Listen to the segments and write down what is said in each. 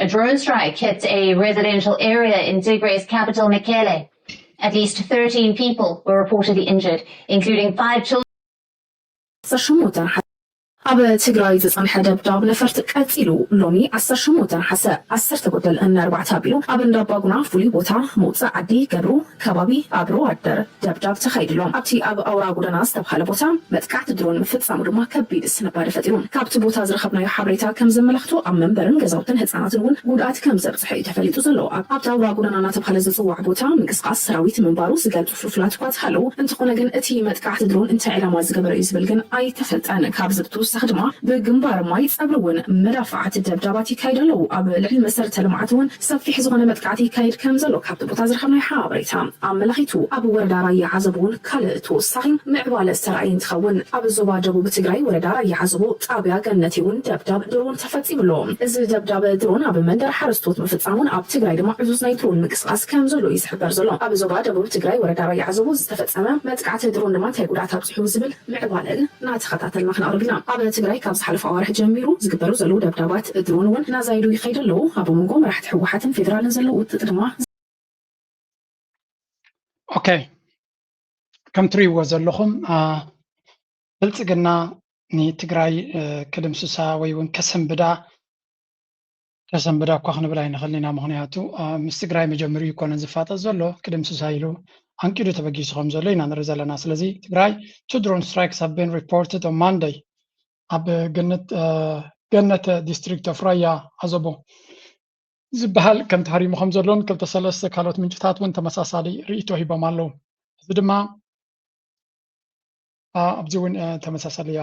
A drone strike hit a residential area in Tigray's capital, Mekelle. At least thirteen people were reportedly injured, including five children. ዓሰርተ ሸሞንተ ነሓሰ ኣብ ትግራይ ዝጸንሐ ደብዳብ ነፈርቲ ቀጺሉ። ሎሚ ዓሰርተ ሸሞንተ ነሓሰ ዓሰርተ ጎደል ንኣርባዕተ ኣቢሉ ኣብ እንዳባጉና ፍሉይ ቦታ መውፅእ ዓዲ ገብሩ ከባቢ ኣብ ሩዋደር ደብዳብ ተኻይድሎም። ኣብቲ ኣብ ኣውራ ጎደና ዝተባሃለ ቦታ መጥቃዕቲ ድሮን ምፍጻሙ ድማ ከቢድ ስንባደ ፈጢሩ። ካብቲ ቦታ ዝረኸብናዮ ሓበሬታ ከም ዘመላኽቶ ኣብ መንበርን ገዛውትን ህፃናትን እውን ጉድኣት ከም ዘብፅሐ እዩ ተፈሊጡ ዘሎ። ኣብቲ ኣውራ ጎደና እናተባሃለ ዝፅዋዕ ቦታ ምንቅስቃስ ሰራዊት ምንባሩ ዝገልፁ ፍልፍላት እኳ ተሃለዉ፣ እንተኾነ ግን እቲ መጥቃዕቲ ድሮን እንታይ ዕላማ ዝገበረ እዩ ዝብል ግን ኣይተፈልጠን። ካብዚ ብተወሳኺ ድማ ብግንባር ማይ ፀብሪ እውን መዳፍዓት ደብዳባት ይካየድ ኣለዉ። ኣብ ልዕሊ መሰረተ ልምዓት እውን ሰፊሕ ዝኾነ መጥቃዕቲ ይካየድ ከም ዘሎ ካብቲ ቦታ ዝረኸብናዮ ሓበሬታ ኣመላኺቱ። ኣብ ወረዳ ራያ ዓዘቦ እውን ካልእ ተወሳኺ ምዕባለ ዝተረኣየ እንትኸውን፣ ኣብ ዞባ ደቡብ ትግራይ ወረዳ ራያ ዓዘቦ ጣብያ ገነቲ እውን ደብዳብ ድሮን ተፈፂሙ ኣሎ። እዚ ደብዳብ ድሮን ኣብ መንደር ሓረስቶት ምፍፃሙን ኣብ ትግራይ ድማ ዕዙዝ ናይ ድሮን ምንቅስቃስ ከም ዘሎ እዩ ዝሕበር ዘሎ። ኣብ ዞባ ደቡብ ትግራይ ወረዳ ራያ ዓዘቦ ዝተፈፀመ መጥቃዕቲ ድሮን ድማ እንታይ ጉድኣት ኣብፂሑ ዝብል ምዕባለ እናተኸታተልና ክነቕርብ ኢና። ኣብ ትግራይ ካብ ዝሓለፉ ኣዋርሕ ጀሚሩ ዝግበሩ ዘለዉ ደብዳባት ድሮን እውን እናዛየዱ ይኸይዱ ኣለዉ። ኣብ መንጎ መራሕቲ ህወሓትን ፌደራልን ዘለዉ ውጥጥ ድማ ኦኬ፣ ከም ትሪእዎ ዘለኹም ብልፅግና ንትግራይ ክድምስሳ ወይ እውን ከሰንብዳ ከሰንብዳ እኳ ክንብል ኣይንኽእልን ኢና። ምኽንያቱ ምስ ትግራይ መጀመሪኡ ይኮነን ዝፋጠጥ ዘሎ፣ ክድምስሳ ኢሉ ኣንቂዱ ተበጊሱ ከም ዘሎ ኢና ንርኢ ዘለና። ስለዚ ትግራይ two drone strikes have been reported on Monday ኣብ ገነተ district of ራያ ዓዘቦ ዝበሃል ከም ተሃሪሙ ከም ዘሎን ክልተ ሰለስተ ካልኦት ምንጭታት እውን ተመሳሳሊ ርእይቶ ሂቦም ኣለዉ። እዚ ድማ ኣብዚ እውን ተመሳሳሊ እያ።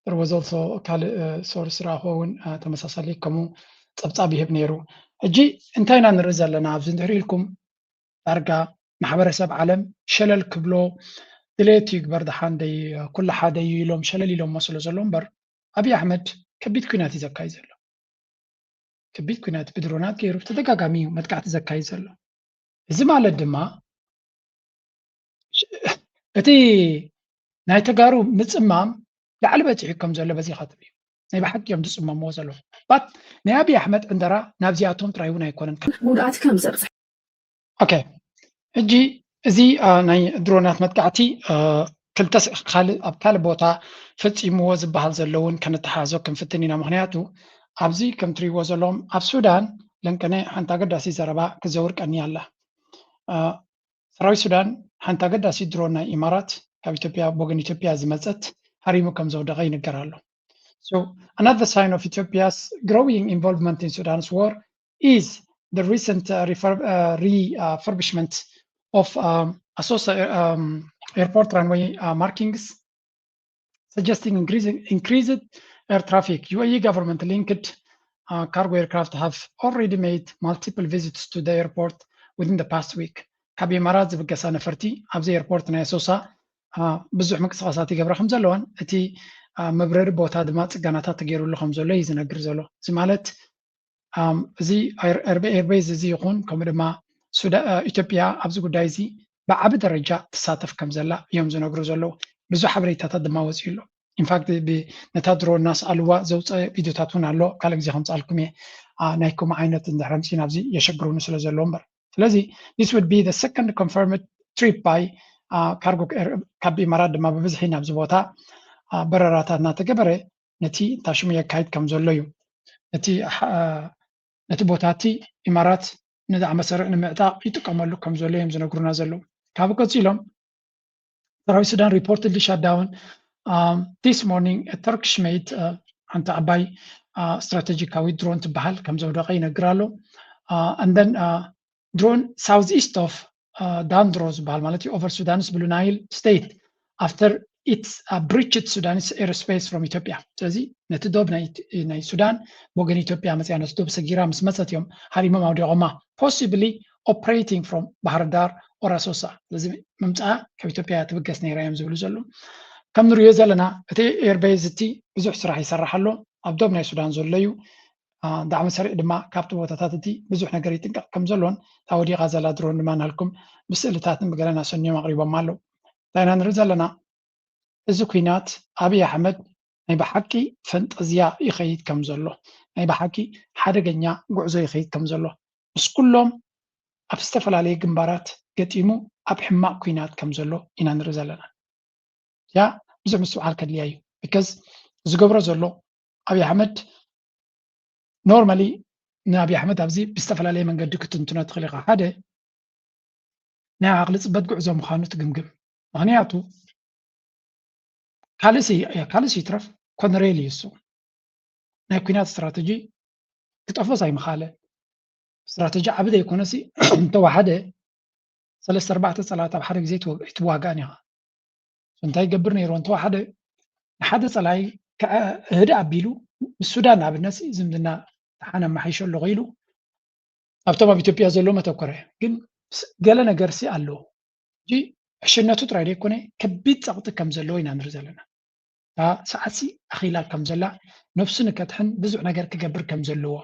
There was also ካልእ source ረኣኹ እውን ተመሳሳሊ ከምኡ ፀብፃብ ይህብ ነይሩ። ሕጂ እንታይ ኢና ንርኢ ዘለና ኣብዚ እንድሕር ኢልኩም ዳርጋ ማሕበረሰብ ዓለም ሸለል ክብሎ ድሌቱ ይግበር ደሓን ደይ ኩሉ ሓደ እዩ ኢሎም ሸለል ኢሎሞ ስለ ዘሎ እምበር ኣብይ ኣሕመድ ከቢድ ኩናት እዩ ዘካይድ ዘሎ። ከቢድ ኩናት ብድሮናት ገይሩ ብተደጋጋሚ እዩ መጥቃዕቲ ዘካይድ ዘሎ። እዚ ማለት ድማ እቲ ናይ ተጋሩ ምፅማም ላዕሊ በፂሑ ከም ዘሎ በዚኻ ትርእዩ። ናይ ብሓቂ እዮም ዝፅመምዎ ዘለዉ። ባት ናይ ኣብይ ኣሕመድ ዕንደራ ናብዚኣቶም ጥራይ እውን ኣይኮነን። ጉድኣት ከም ዘብፅሕ ኦኬ፣ ሕጂ እዚ ናይ ድሮናት መጥቃዕቲ ክልተ ካልእ ኣብ ካልእ ቦታ ፈፂምዎ ዝበሃል ዘሎ እውን ከነተሓሕዞ ክንፍትን ኢና። ምክንያቱ ኣብዚ ከም ትሪእዎ ዘለኹም ኣብ ሱዳን ለንቀነ ሓንቲ ኣገዳሲ ዘረባ ክዘውር ቀንያ ኣላ። ሰራዊት ሱዳን ሓንቲ ኣገዳሲ ድሮን ናይ ኢማራት ካብ ኢትዮጵያ ብወገን ኢትዮጵያ ዝመፀት ሃሪሙ ከም ዘውደቐ ይንገር ኣሎ። So another sign of Ethiopia's growing involvement in Sudan's war is the recent uh, refurb- uh, refurbishment of um, Asosa um, airport runway uh, markings, suggesting increasing, increased air traffic. U A E government linked uh, cargo aircraft have already made multiple visits to the airport within the past week. ካብ ኢማራት ዝብገሳ ነፈርቲ ኣብዚ ኤርፖርት ናይ ኣሶሳ ብዙሕ ምንቅስቃሳት ይገብራ ከም ዘለዋን እቲ መብረሪ ቦታ ድማ ፅገናታት ተገይሩሉ ከም ዘሎ እዩ ዝነግር ዘሎ። እዚ ማለት እዚ ኤርቤዝ እዚ ይኹን ከምኡ ድማ ኢትዮጵያ ኣብዚ ጉዳይ እዚ ብዓቢ ደረጃ ትሳተፍ ከም ዘላ እዮም ዝነግሩ ዘለዉ። ብዙሕ ሓበሬታታት ድማ ወፂኡ ኣሎ። ኢንፋክት ነታ ድሮ እናስኣልዋ ዘውፀ ቪዲዮታት እውን ኣሎ። ካልእ ግዜ ከምፅኣልኩም እየ። ናይ ከምኡ ዓይነት እንድሕር ኣምፂእና ኣብዚ የሸግሩኒ ስለ ዘለዉ እምበር። ስለዚ this would be the second confirmed trip by cargo ካብ ኢማራት ድማ ብብዝሒ ናብዚ ቦታ በረራታት እናተገበረ ነቲ እንታይ ሽሙ የካይድ ከም ዘሎ እዩ። ነቲ ቦታ እቲ ኢማራት ንዳዕመ ሰሪዕ ንምዕጣቕ ይጥቀመሉ ከም ዘሎ እዮም ዝነግሩና ዘለዉ። ካብ ቀፂሎም ሰራዊት ሱዳን reportedly shut down this morning Turkish made ሓንቲ ዓባይ ስትራቴጂካዊ ድሮን ትበሃል ከም ዘውደቐ ይነግር ኣሎ። And then drone southeast of Dandro ዝበሃል ማለት እዩ over Sudan's Blue Nile state after it breached Sudan's airspace from Ethiopia። ስለዚ ነቲ ዶብ ናይ ሱዳን ብወገን ኢትዮጵያ መፅያ ነቲ ዶብ ሰጊራ ምስ መፀት እዮም ሃሪሞም ኣውዲቖማ። Possibly operating from ባህር ዳር or ኣሶሳ። ስለዚ ምምፅኣ ካብ ኢትዮጵያ ትብገስ ነይራ እዮም ዝብሉ ዘለዉ። ከም ንሪኦ ዘለና እቲ ኤርቤዝ እቲ ብዙሕ ስራሕ ይሰርሕ ኣሎ። ኣብ ዶብ ናይ ሱዳን ዘሎ እዩ። ዳዕመ ሰሪዕ ድማ ካብቲ ቦታታት እቲ ብዙሕ ነገር ይጥንቀቕ ከም ዘሎን እታ ወዲቓ ዘላ ድሮን ድማ ናልኩም ብስእልታትን ብገለን ኣሰንዮም ኣቕሪቦም ኣለዉ። እንታይ ኢና ንርኢ ዘለና? እዚ ኩናት ኣብይ ኣሕመድ ናይ ብሓቂ ፈንጠዝያ ይኸይድ ከም ዘሎ፣ ናይ ብሓቂ ሓደገኛ ጉዕዞ ይኸይድ ከም ዘሎ፣ ምስ ኩሎም ኣብ ዝተፈላለየ ግንባራት ገጢሙ ኣብ ሕማቕ ኲናት ከም ዘሎ ኢና ንርኢ ዘለና። ያ ብዙሕ ምስትውዓል ከድልያ እዩ። ቢካዝ ዝገብሮ ዘሎ ኣብይ ኣሕመድ፣ ኖርማሊ ንኣብይ ኣሕመድ ኣብዚ ብዝተፈላለየ መንገዲ ክትንትኖ ትኽእል ኢኻ። ሓደ ናይ ዓቕሊ ፅበት ጉዕዞ ምዃኑ ትግምግም። ምኽንያቱ ካልእሲ ካልእሲ ይትረፍ ኮነሬል እዩ እሱ ናይ ኩናት ስትራተጂ ክጠፍኦስ ኣይምኻለ። ስትራተጂ ዓቢ ዘይኮነሲ እንተወሓደ ሰለስተ ኣርባዕተ ፀላእቲ ኣብ ሓደ ግዜ ኣይትዋጋእን ኢኻ። እንታይ ይገብር ነይሩ? እንተወሓደ ንሓደ ፀላኢ ህድእ ኣቢሉ ምስ ሱዳን ንኣብነት ዝምድና ተሓነ ኣማሓይሸ ኣለኹ ኢሉ ኣብቶም ኣብ ኢትዮጵያ ዘለዉ መተኮረ። ግን ገለ ነገርሲ ኣለዎ። ሕጂ ዕሽነቱ ጥራይ ዘይኮነ ከቢድ ፀቕጢ ከም ዘለዎ ኢና ንርኢ ዘለና። እታ ሰዓትሲ ኣኺላ ከም ዘላ፣ ነብሱ ንከድሕን ብዙሕ ነገር ክገብር ከም ዘለዎ።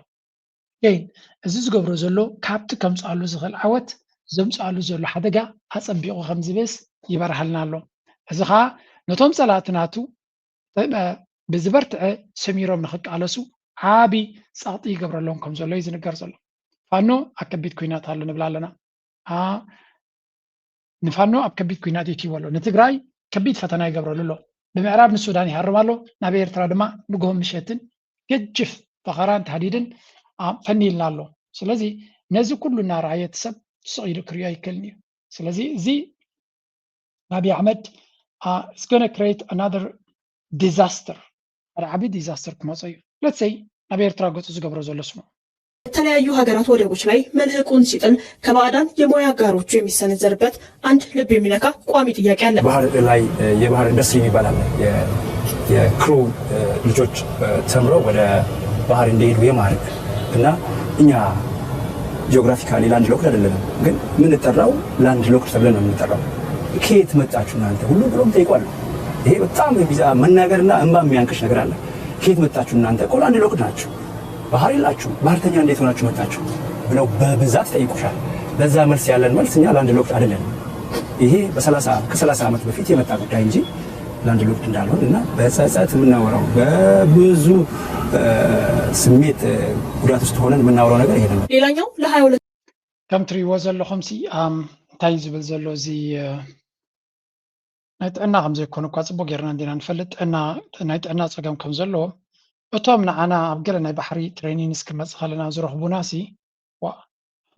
ኬን እዚ ዝገብሮ ዘሎ ካብቲ ከምፅኣሉ ዝኽእል ዓወት ዘምፅኣሉ ዘሎ ሓደጋ ኣፀቢቑ ከም ዝበስ ይበርሃልና ኣሎ። እዚ ኸዓ ነቶም ፀላእቲ ናቱ ብዝበርትዐ ሰሚሮም ንኽቃለሱ ዓቢ ጸቕጢ ይገብረሎም ከም ዘሎ እዩ ዝንገር ዘሎ። ፋኖ ኣብ ከቢድ ኲናት ኣሎ ንብል ኣለና። ንፋኖ ኣብ ከቢድ ኲናት የትይዎ ኣሎ። ንትግራይ ከቢድ ፈተና ይገብረሉ ኣሎ። ብምዕራብ ንሱዳን ይሃርም ኣሎ፣ ናብ ኤርትራ ድማ ንግሆን ምሸትን ገጅፍ ፈኸራን ታህዲድን ፈንይልና ኣሎ። ስለዚ ነዚ ኩሉ እናረኣየ እቲ ሰብ ስቕ ኢሉ ክሪኦ ኣይክእልን እዩ። ስለዚ እዚ ኣብይ ኣሕመድ is gonna create another disaster፣ ሓደ ዓብዪ ዲዛስተር ክመፆ እዩ። ለትሰይ ናብ ኤርትራ ገፁ ዝገብሮ ዘሎ ስሙ የተለያዩ ሀገራት ወደቦች ላይ መልህቁን ሲጥል ከባዕዳን የሙያ አጋሮቹ የሚሰነዘርበት አንድ ልብ የሚነካ ቋሚ ጥያቄ አለ። ባህር ላይ የባህር ኢንዱስትሪ የሚባል አለ። የክሩ ልጆች ተምረው ወደ ባህር እንዲሄዱ የማድረግ እና እኛ ጂኦግራፊካሊ ላንድ ሎክድ አይደለንም፣ ግን የምንጠራው ላንድ ሎክድ ተብለን ነው የምንጠራው። ከየት መጣችሁ እናንተ ሁሉ ብሎም ጠይቋል። ይሄ በጣም መናገርና እንባ የሚያንቅሽ ነገር አለ። ከየት መጣችሁ እናንተ እኮ ላንድ ሎክድ ናችሁ፣ ባህር የላችሁ፣ ባህርተኛ እንዴት ሆናችሁ መጣችሁ ብለው በብዛት ይጠይቁሻል። ለዛ መልስ ያለን መልስ እኛ ላንድ ሎክድ አይደለንም። ይሄ በ30 ከ30 ዓመት በፊት የመጣ ጉዳይ እንጂ ላንድ ሎክድ እንዳልሆን እና በጸጸት የምናወራው በብዙ ስሜት ጉዳት ውስጥ ሆነን የምናወራው ነገር ይሄ ነው። ሌላኛው ለ22 ከም ትሪእዎ ዘለኹም ሲ እንታይ ዝብል ዘሎ እዚ ናይ ጥዕና ከም ዘይኮነ እኳ ፅቡቅ ጌርና እንዲና ንፈልጥ ናይ ጥዕና ፀገም ከም ዘለዎ እቶም ንዓና ኣብ ገለ ናይ ባሕሪ ትሬኒንስ ክመፅ ከለና ዝረኽቡና ሲ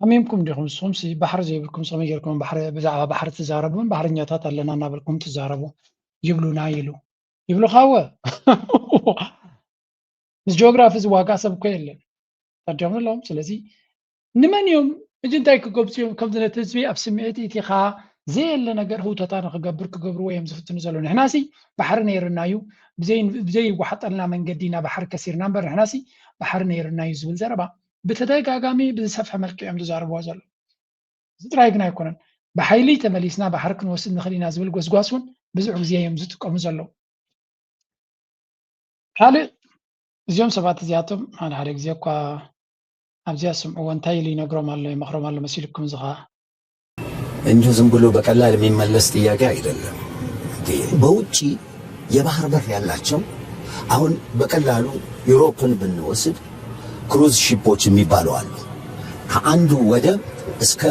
ሓሚምኩም ዲኹም ንስኹም ሲ ባሕሪ ዘይብልኩም ከመይ ጌርኩም ባሕሪ ብዛዕባ ባሕሪ ትዛረቡ ባሕርኛታት ኣለና እናበልኩም ትዛረቡ ይብሉና ይሉ ይብሉኻ ወ ምስ ጂኦግራፊ ዝዋጋእ ሰብ እኮ የለን። ተረዲኦም ኣለዎም። ስለዚ ንመን እዮም እጂ እንታይ ክገብፁ እዮም ከምዚ ነቲ ህዝቢ ኣብ ስምዒት ኢቲኻ ዘየለ ነገር ህውተታ ንክገብር ክገብርዎ እዮም ዝፍትኑ ዘለዉ። ንሕናሲ ባሕሪ ነይርና እዩ ብዘይዋሓጠልና መንገዲ ኢና ባሕሪ ከሲርና እምበር ንሕናሲ ባሕሪ ነይርና እዩ ዝብል ዘረባ ብተደጋጋሚ ብዝሰፍሐ መልክዕ እዮም ዝዛረብዎ ዘለዉ። እዚ ጥራይ ግን ኣይኮነን። ብሓይሊ ተመሊስና ባሕሪ ክንወስድ ንኽእል ኢና ዝብል ጎስጓስ እውን ብዙሕ ግዜ እዮም ዝጥቀሙ ዘለዉ። ካልእ እዚኦም ሰባት እዚኣቶም ሓደ ሓደ ግዜ እኳ ኣብዚኣ ስምዕዎ እንታይ ኢሉ ይነግሮም ኣሎ ይመኽሮም ኣሎ መሲልኩም ዝኻ እንጂ ዝም ብሎ በቀላል የሚመለስ ጥያቄ አይደለም። በውጭ የባህር በር ያላቸው አሁን በቀላሉ ዩሮፕን ብንወስድ ክሩዝ ሺፖች የሚባሉ አሉ። ከአንዱ ወደብ እስከ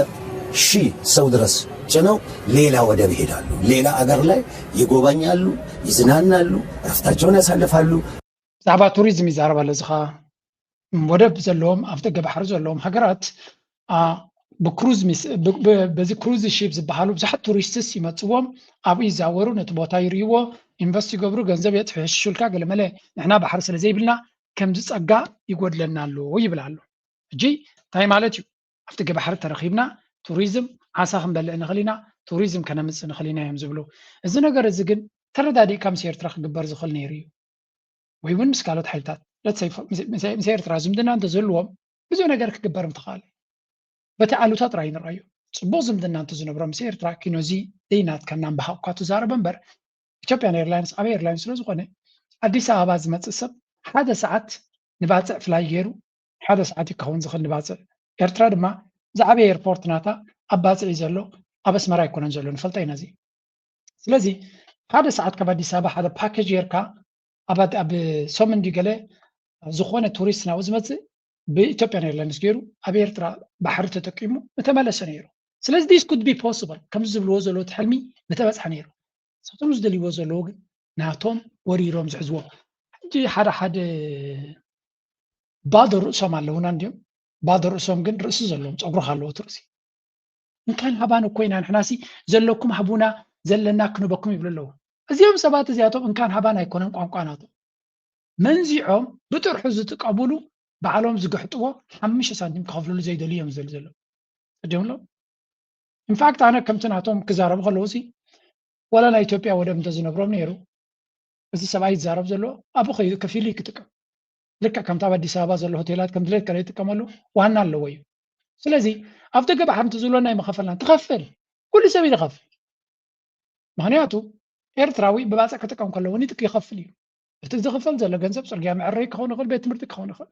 ሺህ ሰው ድረስ ጭነው ሌላ ወደብ ይሄዳሉ። ሌላ አገር ላይ ይጎበኛሉ፣ ይዝናናሉ፣ እረፍታቸውን ያሳልፋሉ። ብዛዕባ ቱሪዝም ይዛረብ ኣሎ። እዚ ኸዓ ወደብ ዘለዎም ኣብ ደገ ባሕሪ ዘለዎም ሃገራት ብክሩዝ በዚ ክሩዝ ሺፕ ዝበሃሉ ብዙሓት ቱሪስትስ ይመፅዎም፣ ኣብኡ ይዛወሩ፣ ነቲ ቦታ ይርእይዎ፣ ኢንቨስት ይገብሩ፣ ገንዘብ የጥፍሕሽሹልካ ገለመለ። ንሕና ባሕሪ ስለ ዘይብልና ከምዚ ፀጋ ይጎድለና ኣሎ ይብል ኣሎ። ሕጂ እንታይ ማለት እዩ? ኣብቲ ገባሕሪ ተረኺብና ቱሪዝም ዓሳ ክንበልዕ ንኽእል ኢና፣ ቱሪዝም ከነምፅእ ንኽእል ኢና እዮም ዝብሉ። እዚ ነገር እዚ ግን ተረዳዲእካ ምስ ኤርትራ ክግበር ዝኽእል ነይሩ እዩ። ወይ እውን ምስ ካልኦት ሓይልታት let's say ምስ ኤርትራ ዝምድና እንተዝህልዎም ብዙሕ ነገር ክግበር ምተኽኣለ። በቲ ኣሉታ ጥራይ ንርኣዮ። ፅቡቕ ዝምድና እንተዝነብሮ ምስ ኤርትራ ኪኖዚ ዘይናትካ እናንበሃቕኳ ትዛረብ እምበር ኢትዮጵያን ኤርላይንስ ዓብይ ኤርላይንስ ስለዝኾነ ኣዲስ ኣበባ ዝመፅእ ሰብ ሓደ ሰዓት ንባፅዕ ፍላይ ገይሩ ሓደ ሰዓት እዩ ክኸውን ዝኽእል ንባፅዕ። ኤርትራ ድማ ዝዓበየ ኤርፖርት ናታ ኣብ ባፅዕ እዩ ዘሎ፣ ኣብ ኣስመራ ኣይኮነን ዘሎ፣ ንፈልጦ ኢና እዚ። ስለዚ ሓደ ሰዓት ካብ ኣዲስ ኣበባ ሓደ ፓኬጅ ጌርካ ኣብ ኣድ- ኣብ ሰሙን ድዩ ገለ ዝኾነ ቱሪስት ናብኡ ዝመፅእ ብኢትዮጵያን ኤርላይንስ ገይሩ ኣብ ኤርትራ ባሕሪ ተጠቂሙ ምተመለሰ ነይሩ። ስለዚ this could be possible ከምዚ ዝብልዎ ዘለዉ እቲ ሕልሚ ምተበፅሐ ነይሩ። ንሳቶም ዝደልይዎ ዘለዉ ግን ናቶም ወሪሮም ዝሕዝዎ ሕጂ ሓደ ሓደ ባዶ ርእሶም ኣለዉና እንዲዮም። ባዶ ርእሶም ግን ርእሲ ዘለዎም ፀጉሪ ኣለዎ እቲ ርእሲ። እንካን ሃባን እኮ ኢና ንሕናሲ ዘለኩም ሃቡና ዘለና ክንበኩም ይብሉ ኣለዉ። እዚኦም ሰባት እዚኣቶም እንካን ሃባን ኣይኮነን ቋንቋ ናቶም። መንዚዖም ብጥርሑ ዝጥቀሙሉ ባዕሎም ዝግሕጥዎ ሓሙሽተ ሳንቲም ክኸፍልሉ ዘይደልዩ እዮም ዝደልዩ ዘለዉ። ጸዲዮም ኣለዉ። ኢንፋክት ኣነ ከምቲ ናቶም ክዛረቡ ከለዉ ሲ ዋላ ናይ ኢትዮጵያ ወደብ እንተዝነብሮም ነይሩ እዚ ሰብኣይ ዝዛረብ ዘሎ ኣብኡ ከይዱ ከፊሉ እዩ ክጥቀም። ልክዕ ከምቲ ኣብ ኣዲስ ኣበባ ዘሎ ሆቴላት ከም ድሌት ከለ ይጥቀመሉ ዋና ኣለዎ እዩ። ስለዚ ኣብ ደገ ባሕሪ እንተዝብለና ኣይምኸፈልናን። ትኸፍል፣ ኩሉ ሰብ እዩ ዝኸፍል። ምኽንያቱ ኤርትራዊ ብባፅዕ ክጥቀም ከለዎ ንጥቂ ይኸፍል እዩ። እቲ ዝኽፈል ዘሎ ገንዘብ ፅርግያ መዕረይ ክኸውን ይኽእል፣ ቤት ትምህርቲ ክኸውን ይኽእል።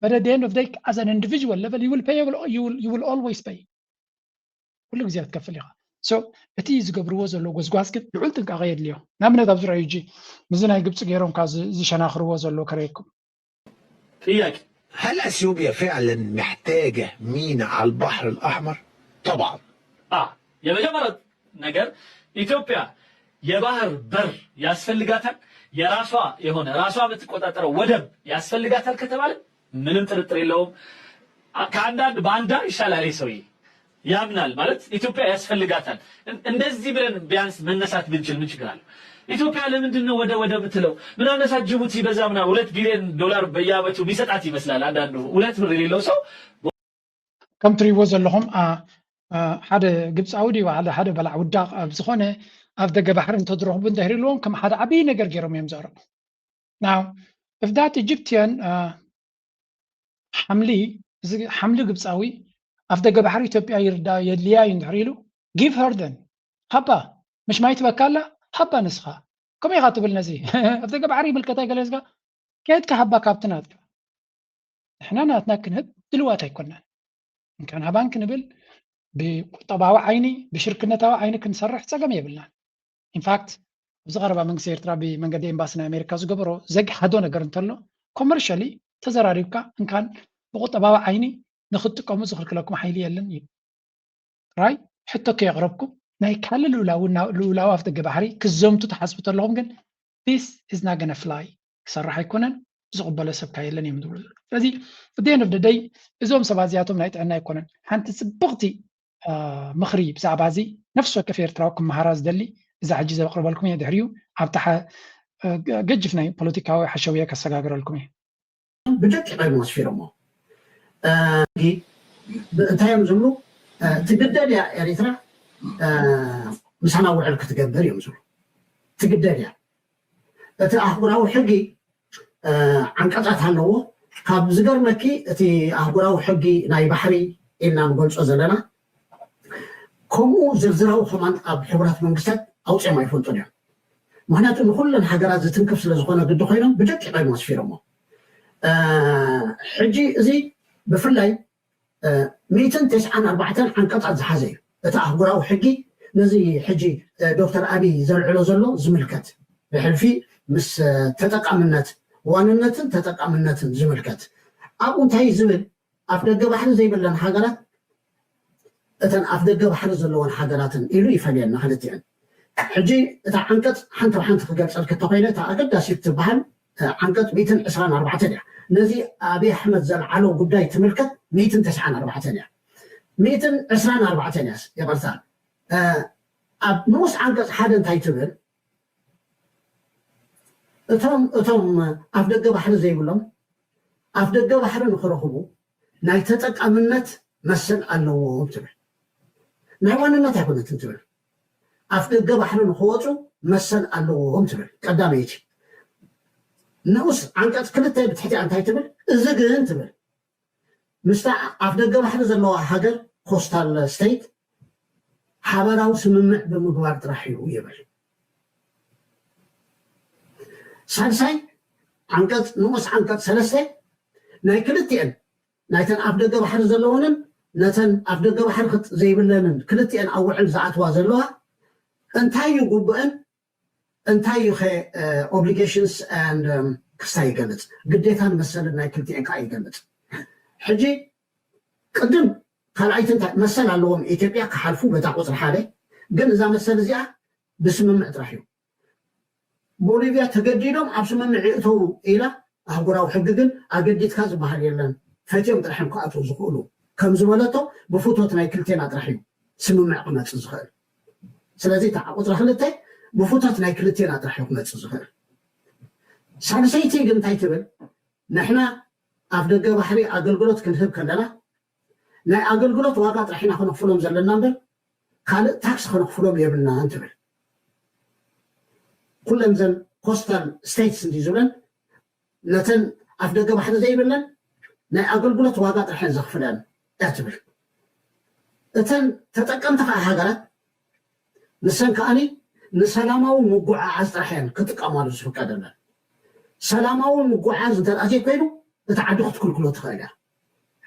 But at the end of the day, as an individual level, you will pay, you will, you will, you will always pay. ኩሉ ግዜ ክትከፍል ኢኻ። So እቲ ዝገብርዎ ዘለዉ ጎስጓስ ግን ልዑል ጥንቃቐ የድልዮ። ንኣብነት ኣብዚ ረኣዩ ሕጂ ምስዚ ናይ ግብፂ ገይሮም ካብ ዝ- ዝሸናኽርዎ ዘለዉ ከርእየኩም። ጥያቄ هل اثيوبيا فعلا محتاجه ميناء على البحر الاحمر؟ طبعا. አ የመጀመሪያው ነገር ኢትዮጵያ የባህር በር ያስፈልጋታል፣ የራሷ የሆነ ራሷ የምትቆጣጠረው ወደብ ያስፈልጋታል ከተባለ ምንም ጥርጥር የለውም። አ- ከአንዳንድ ባንዳ ይሻላል ይህ ሰውዬ። ያምናል ማለት ኢትዮጵያ ያስፈልጋታል። እን- እንደዚህ ብለን ቢያንስ መነሳት ብንችል ምን ችግር አለው? ኢትዮጵያ ለምንድን ነው ወደ ወደብ የምትለው? ምናልባት ጅቡቲ በዛ ምናምን ሁለት ቢሊዮን ዶላር በየአመቱ የሚሰጣት ይመስላል። አንዳንዱ ሁለት ብር የሌለው ሰው ከም ትሪእዎ ዘለኹም አ- አ- ሓደ ግብፃዊ ድዩ ሓደ ሓደ በላዕ ውዳቕ ኣብ ዝኾነ ኣብ ደገ ባሕሪ እንተዝረኽቡ እንድሕር ኢልዎም ከም ሓደ ዓብዪ ነገር ገይሮም እዮም ዘቕርቡ። Now if that Egyptian uh, ሓምሊ እዚ ሓምሊ ግብፃዊ ኣብ ደገ ባሕሪ ኢትዮጵያ ይርዳ የድልያ እዩ እንድሕር ኢሉ give her then ሃባ ምሽ ማይ ትበካ ኣላ ሃባ ንስኻ ከምኡ ኢኻ ትብል ነዚ ኣብ ደገ ባሕሪ ይምልከታ ገለ ዝጋ ከየድካ ሃባ ካብቲ ናትካ ንሕና ናትና ክንህብ ድልዋት ኣይኮናን እንካን ሃባን ክንብል ብቁጠባዊ ዓይኒ ብሽርክነታዊ ዓይኒ ክንሰርሕ ፀገም የብልናን ኢንፋክት ኣብዚ ቀረባ መንግስቲ ኤርትራ ብመንገዲ ኤምባሲ ናይ ኣሜሪካ ዝገበሮ ዘግሓዶ ነገር እንተሎ ኮመርሻሊ ተዘራሪብካ እንካን ብቁጠባዊ ዓይኒ ንክትጥቀሙ ዝክልክለኩም ሓይሊ የለን እዩ ራይ ሕቶ ከየቅረብኩም ናይ ካልእ ልኡላዊ ልኡላዊ ኣፍ ደገ ባሕሪ ክዘምቱ ትሓስቡ ተለኹም ግን this is not gonna fly ክሰርሕ ኣይኮነን ዝቕበሎ ሰብካ የለን እዮም ዝብሉ ዘለዉ ስለዚ ፍደን ኦፍ ደይ እዞም ሰባት እዚኣቶም ናይ ጥዕና ኣይኮነን ሓንቲ ፅብቕቲ ምኽሪ ብዛዕባ እዚ ነፍሲ ወከፍ ኤርትራዊ ክመሃራ ዝደሊ እዛ ሕጂ ዘቕርበልኩም እየ ድሕሪኡ ኣብታ ገጅፍ ናይ ፖለቲካዊ ሓሸውየ ከሰጋግረልኩም እየ ብደቂቕ እዮም ኣስፊሮሞ እንታይ እዮም ዝብሉ ትግደድ እያ ኤሪትራ ምሳና ውዕል ክትገብር እዮም ዝብሉ ትግደድ እያ እቲ ኣህጉራዊ ሕጊ ዓንቀፃት ኣለዎ ካብ ዝገርመኪ እቲ ኣህጉራዊ ሕጊ ናይ ባሕሪ ኢልና ንገልፆ ዘለና ከምኡ ዝርዝራዊ ከማን ኣብ ሕቡራት መንግስታት ኣውፅኦም ኣይፈልጡን እዮም ምክንያቱ ንኩለን ሃገራት ዝትንክፍ ስለዝኮነ ግዲ ኮይኖም ብደቂቕ እዮም ኣስፊሮሞ ሕጂ እዚ ብፍላይ ሚእትን ተስዓን ኣርባዕተን ዓንቀፃት ዝሓዘ እዩ እቲ ኣህጉራዊ ሕጊ ነዚ ሕጂ ዶክተር ኣብይ ዘልዕሎ ዘሎ ዝምልከት ብሕልፊ ምስ ተጠቃምነት ዋንነትን ተጠቃምነትን ዝምልከት ኣብኡ እንታይ ዝብል ኣፍ ደገ ባሕሪ ዘይብለን ሃገራት እተን ኣፍ ደገ ባሕሪ ዘለወን ሃገራትን ኢሉ ይፈልየና ክልቲአን ሕጂ እታ ዓንቀፅ ሓንቲ ብሓንቲ ክገልፀልክ እንተኮይነ እታ ኣገዳሲት ትበሃል ዓንቀፅ ሚእትን ዕስራን ኣርባዕተን እያ ነዚ ኣብይ ኣሕመድ ዘልዓሎ ጉዳይ ትምልከት ሚእትን ተስዓን ኣርባዕተን እያ ሚእትን ዕስራን ኣርባዕተን እያ ይቕርታ ኣብ ንኡስ ዓንቀፅ ሓደ እንታይ ትብል እቶም እቶም ኣፍ ደገ ባሕሪ ዘይብሎም ኣፍ ደገ ባሕሪ ንክረኽቡ ናይ ተጠቃምነት መሰል ኣለዎም ትብል ናይ ዋንነት ኣይኮነትን ትብል ኣፍ ደገ ባሕሪ ንክወፁ መሰል ኣለዎም ትብል ቀዳመይቲ ንኡስ ዓንቀፅ ክልተ ብትሕቲኣ እንታይ ትብል እዚ ግን ትብል ምስታ ኣፍ ደገ ባሕሪ ዘለዋ ሃገር ኮስታል ስቴት ሓበራዊ ስምምዕ ብምግባር ጥራሕ እዩ ይብል ሳልሳይ ዓንቀፅ ንኡስ ዓንቀፅ ሰለስተ ናይ ክልቲአን ናይተን ኣፍ ደገ ባሕሪ ዘለወንን ነተን ኣፍ ደገ ባሕሪ ዘይብለንን ክልቲአን ኣብ ውዕል ዝኣትዋ ዘለዋ እንታይ እዩ ግቡአን እንታይ እዩ ኸ obligations and ክስታይ ይገልፅ፣ ግዴታን መሰልን ናይ ክልቲኤን ከዓ ይገልፅ። ሕጂ ቅድም ካልኣይቲ እንታይ መሰል ኣለዎም ኢትዮጵያ ክሓልፉ በታ ቁፅሪ ሓደ። ግን እዛ መሰል እዚኣ ብስምምዕ ጥራሕ እዩ። ቦሊቪያ ተገዲዶም ኣብ ስምምዕ ይእተው ኢላ ኣህጉራዊ ሕጊ ግን ኣገዲድካ ዝበሃል የለን፣ ፈትዮም ጥራሕ እዮም ክኣትዉ ዝኽእሉ ከም ዝበለቶ ብፍቶት ናይ ክልቴና ጥራሕ እዩ ስምምዕ ክመፅእ ዝኽእል። ስለዚ እታ ቁፅሪ ክልተ ብፍቶት ናይ ክልቴና ጥራሕ እዩ ክመፅእ ዝኽእል። ሳልሰይቲ ግን እንታይ ትብል? ንሕና ኣፍ ደገ ባሕሪ ኣገልግሎት ክንህብ ከለና ናይ ኣገልግሎት ዋጋ ጥራሕ ኢና ከነኽፍሎም ዘለና እምበር ካልእ ታክስ ከነኽፍሎም የብልናን ትብል። ኩለን ዘን ኮስታል ስቴትስ እንዲ ዝብለን ነተን ኣፍ ደገ ባሕሪ ዘይብለን ናይ ኣገልግሎት ዋጋ ጥራሕ እየን ዘኽፍለን እያ ትብል። እተን ተጠቀምቲ ከዓ ሃገራት ንሰን ከዓኒ ንሰላማዊ ምጉዓዓዝ ጥራሕ እየን ክጥቀማሉ ዝፍቀደለን። ሰላማዊ ምጉዓዝ እንተ ደኣ ዘይኮይኑ እቲ ዓዲ ክትክልክሎ ትኽእል እያ።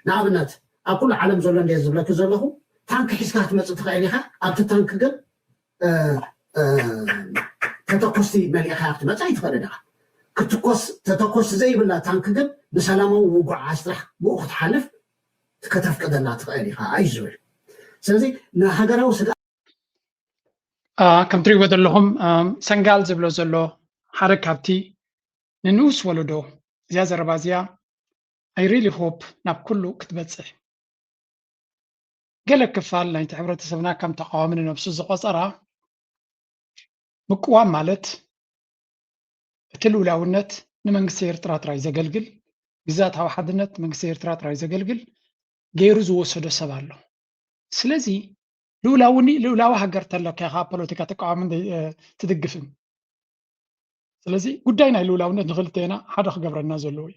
ንኣብነት ኣብ ኩሉ ዓለም ዘሎ እንደ ዝብለኪ ዘለኹ ታንክ ሒዝካ ክትመፅእ ትኽእል ኢኻ። ኣብቲ ታንክ ግን እ፣ እ፣ ተተኮስቲ መሊእኻ ክትመፅእ ኣይትኽእልን ኢኻ። ክትኮስ ተተኮስቲ ዘይብላ ታንክ ግን ብሰላማዊ ምጉዓዝ ጥራሕ ብኡ ክትሓልፍ ከተፍቅደላ ትኽእል ኢኻ እዩ ዝብል። ስለዚ ንሃገራዊ ስግኣት አ፣ ከም ትሪእዎ ዘለኹም አ፣ ሰንጋል ዝብሎ ዘሎ ሓደ ካብቲ ንንኡስ ወለዶ እዚኣ ዘረባ እዚኣ I really hope ናብ ኩሉ ክትበፅሕ። ገለ ክፋል ናይቲ ሕብረተሰብና ከም ተቃዋሚ ንነብሱ ዝቆፀራ ምቅዋም ማለት እቲ ልኡላውነት ንመንግስቲ ኤርትራ ጥራይ ዘገልግል፣ ግዝኣታዊ ሓድነት መንግስቲ ኤርትራ ጥራይ ዘገልግል ገይሩ ዝወሰዶ ሰብ ኣሎ። ስለዚ ልኡላውኒ ልኡላዊ ሃገር ተለካ ኢኻ ፖለቲካ ተቃዋምን እ፣ ትድግፍን። ስለዚ ጉዳይ ናይ ልኡላውነት ንክልቴና ሓደ ክገብረና ዘለዎ እዩ።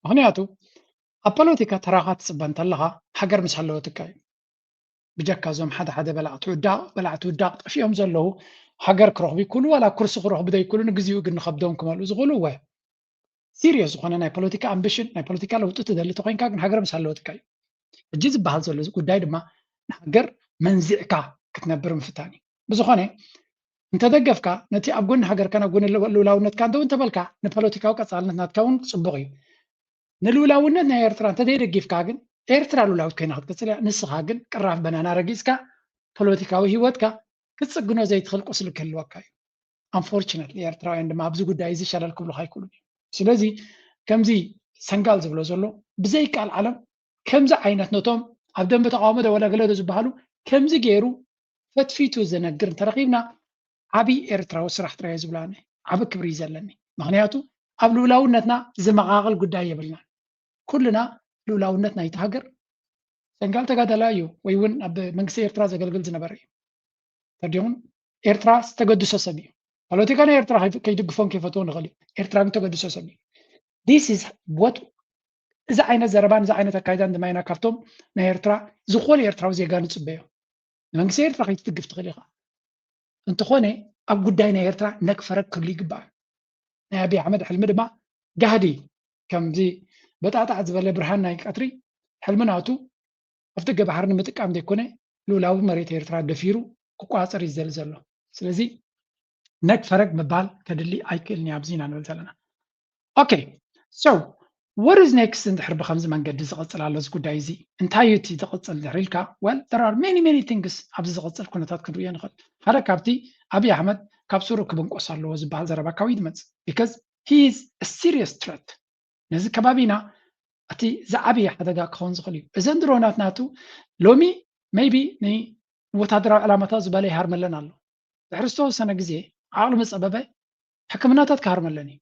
ምክንያቱ ኣብ ፖለቲካ ተራኻ ትፅበ እንተለኻ ሃገር ምስ ሃለወትካ እዩ። ብጀካ እዞም ሓደ ሓደ በላዕቲ ውዳቕ በላዕቲ ውዳቕ ጠፊኦም ዘለዉ ሃገር ክረኽቡ ይክእሉ ዋላ ኩርሲ ክረኽቡ ዘይክእሉ ንግዚኡ ግን ንኸብዶም ክመልኡ ዝኽእሉ እወ ሲሪየስ ዝኾነ ናይ ፖለቲካ ኣምቢሽን ናይ ፖለቲካ ለውጢ ትደሊ ተኮይንካ ግን ሃገር ምስ ሃለወትካ እዩ። ሕጂ ዝበሃል ዘሎ እዚ ጉዳይ ድማ ንሃገር መንዚዕካ ክትነብር ምፍታን እዩ። ብዝኾነ እንተደገፍካ ነቲ ኣብ ጎኒ ሃገርካን ኣብ ጎኒ ልውላውነትካ እንተውን ተበልካ ንፖለቲካዊ ቀፃልነት ናትካ እውን ፅቡቕ እዩ። ንልውላውነት ናይ ኤርትራ እንተዘይደጊፍካ ግን ኤርትራ ልውላዊት ኮይና ክትቅፅል እያ። ንስኻ ግን ቅራፍ በናና ረጊፅካ ፖለቲካዊ ህይወትካ ክትፅግኖ ዘይትኽእል ቁስሊ ክህልወካ እዩ። Unfortunately ኤርትራውያን ድማ ኣብዚ ጉዳይ እዚ ሸለል ክብሉኻ ኣይክእሉን እዮም። ስለዚ ከምዚ ሰንጋል ዝብሎ ዘሎ ብዘይ ቃል ዓለም ከምዚ ዓይነት ነቶም ኣብ ደንበ ተቃውሞ ዶ ወላ ገለ ዶ ዝበሃሉ ከምዚ ገይሩ ፈትፊቱ ዝነግር እንተረኺብና ዓብዪ ኤርትራዊ ስራሕ ጥራይ እዩ ዝብላኒ። ዓቢ ክብሪ እዩ ዘለኒ። ምኽንያቱ ኣብ ልኡላውነትና ዝመቓቐል ጉዳይ የብልናን። ኩልና ልኡላውነት ናይቲ ሃገር ሰንጋል ተጋዳላይ እዩ ወይ እውን ኣብ መንግስቲ ኤርትራ ዘገልግል ዝነበረ እዩ። ተዲኹም ኤርትራ ዝተገድሶ ሰብ እዩ። ፖለቲካ ናይ ኤርትራ ከይድግፎን ከይፈትዎን ንኽእል እዩ። ኤርትራ ግን ተገድሶ ሰብ እዩ። This is what እዚ ዓይነት ዘረባን እዚ ዓይነት ኣካይዳን ድማ ኢና ካብቶም ናይ ኤርትራ ዝኾነ ኤርትራዊ ዜጋ ንፅበዮ። ንመንግስቲ ኤርትራ ከይትድግፍ ትኽእል ኢኻ። እንተኾነ ኣብ ጉዳይ ናይ ኤርትራ ነግ ፈረግ ክብሉ ይግባእ። ናይ ኣብይ ኣሕመድ ሕልሚ ድማ ጋህዲ ከምዚ በጣጣዕ ዝበለ ብርሃን ናይ ቀትሪ ሕልሚ ናቱ ኣፍደገ ባሕሪ ንምጥቃም ዘይኮነ ልኡላዊ መሬት ኤርትራ ደፊሩ ክቋፀር እዩ ዝደሊ ዘሎ። ስለዚ ነግ ፈረግ ምባል ከድሊ ኣይክእልን እዩ ኣብዚ ኢና ንብል ዘለና። Okay, so what is next? እንድሕር ብከምዚ መንገዲ ዝቐፅል ኣሎ እዚ ጉዳይ እዚ እንታይ እዩ እቲ ዝቐፅል ድሕሪ ኢልካ? Well, there are many many things ኣብዚ ዝቐፅል ኩነታት ክንርእዮ ንኽእል። ሓደ ካብቲ ኣብይ ኣሕመድ ካብ ስሩ ክብንቆስ ኣለዎ ዝበሃል ዘረባ ካበይ ዝመፅእ? Because he is a serious threat ነዚ ከባቢና እቲ ዝዓበየ ሓደጋ ክኸውን ዝኽእል እዩ። እዘን ድሮናት ናቱ ሎሚ maybe ንወታደራዊ ዕላማታት ዝበለ ይሃርመለን ኣሎ። ድሕሪ ዝተወሰነ ግዜ ዓቕሊ መፀበበ ሕክምናታት ክሃርመለን እዩ።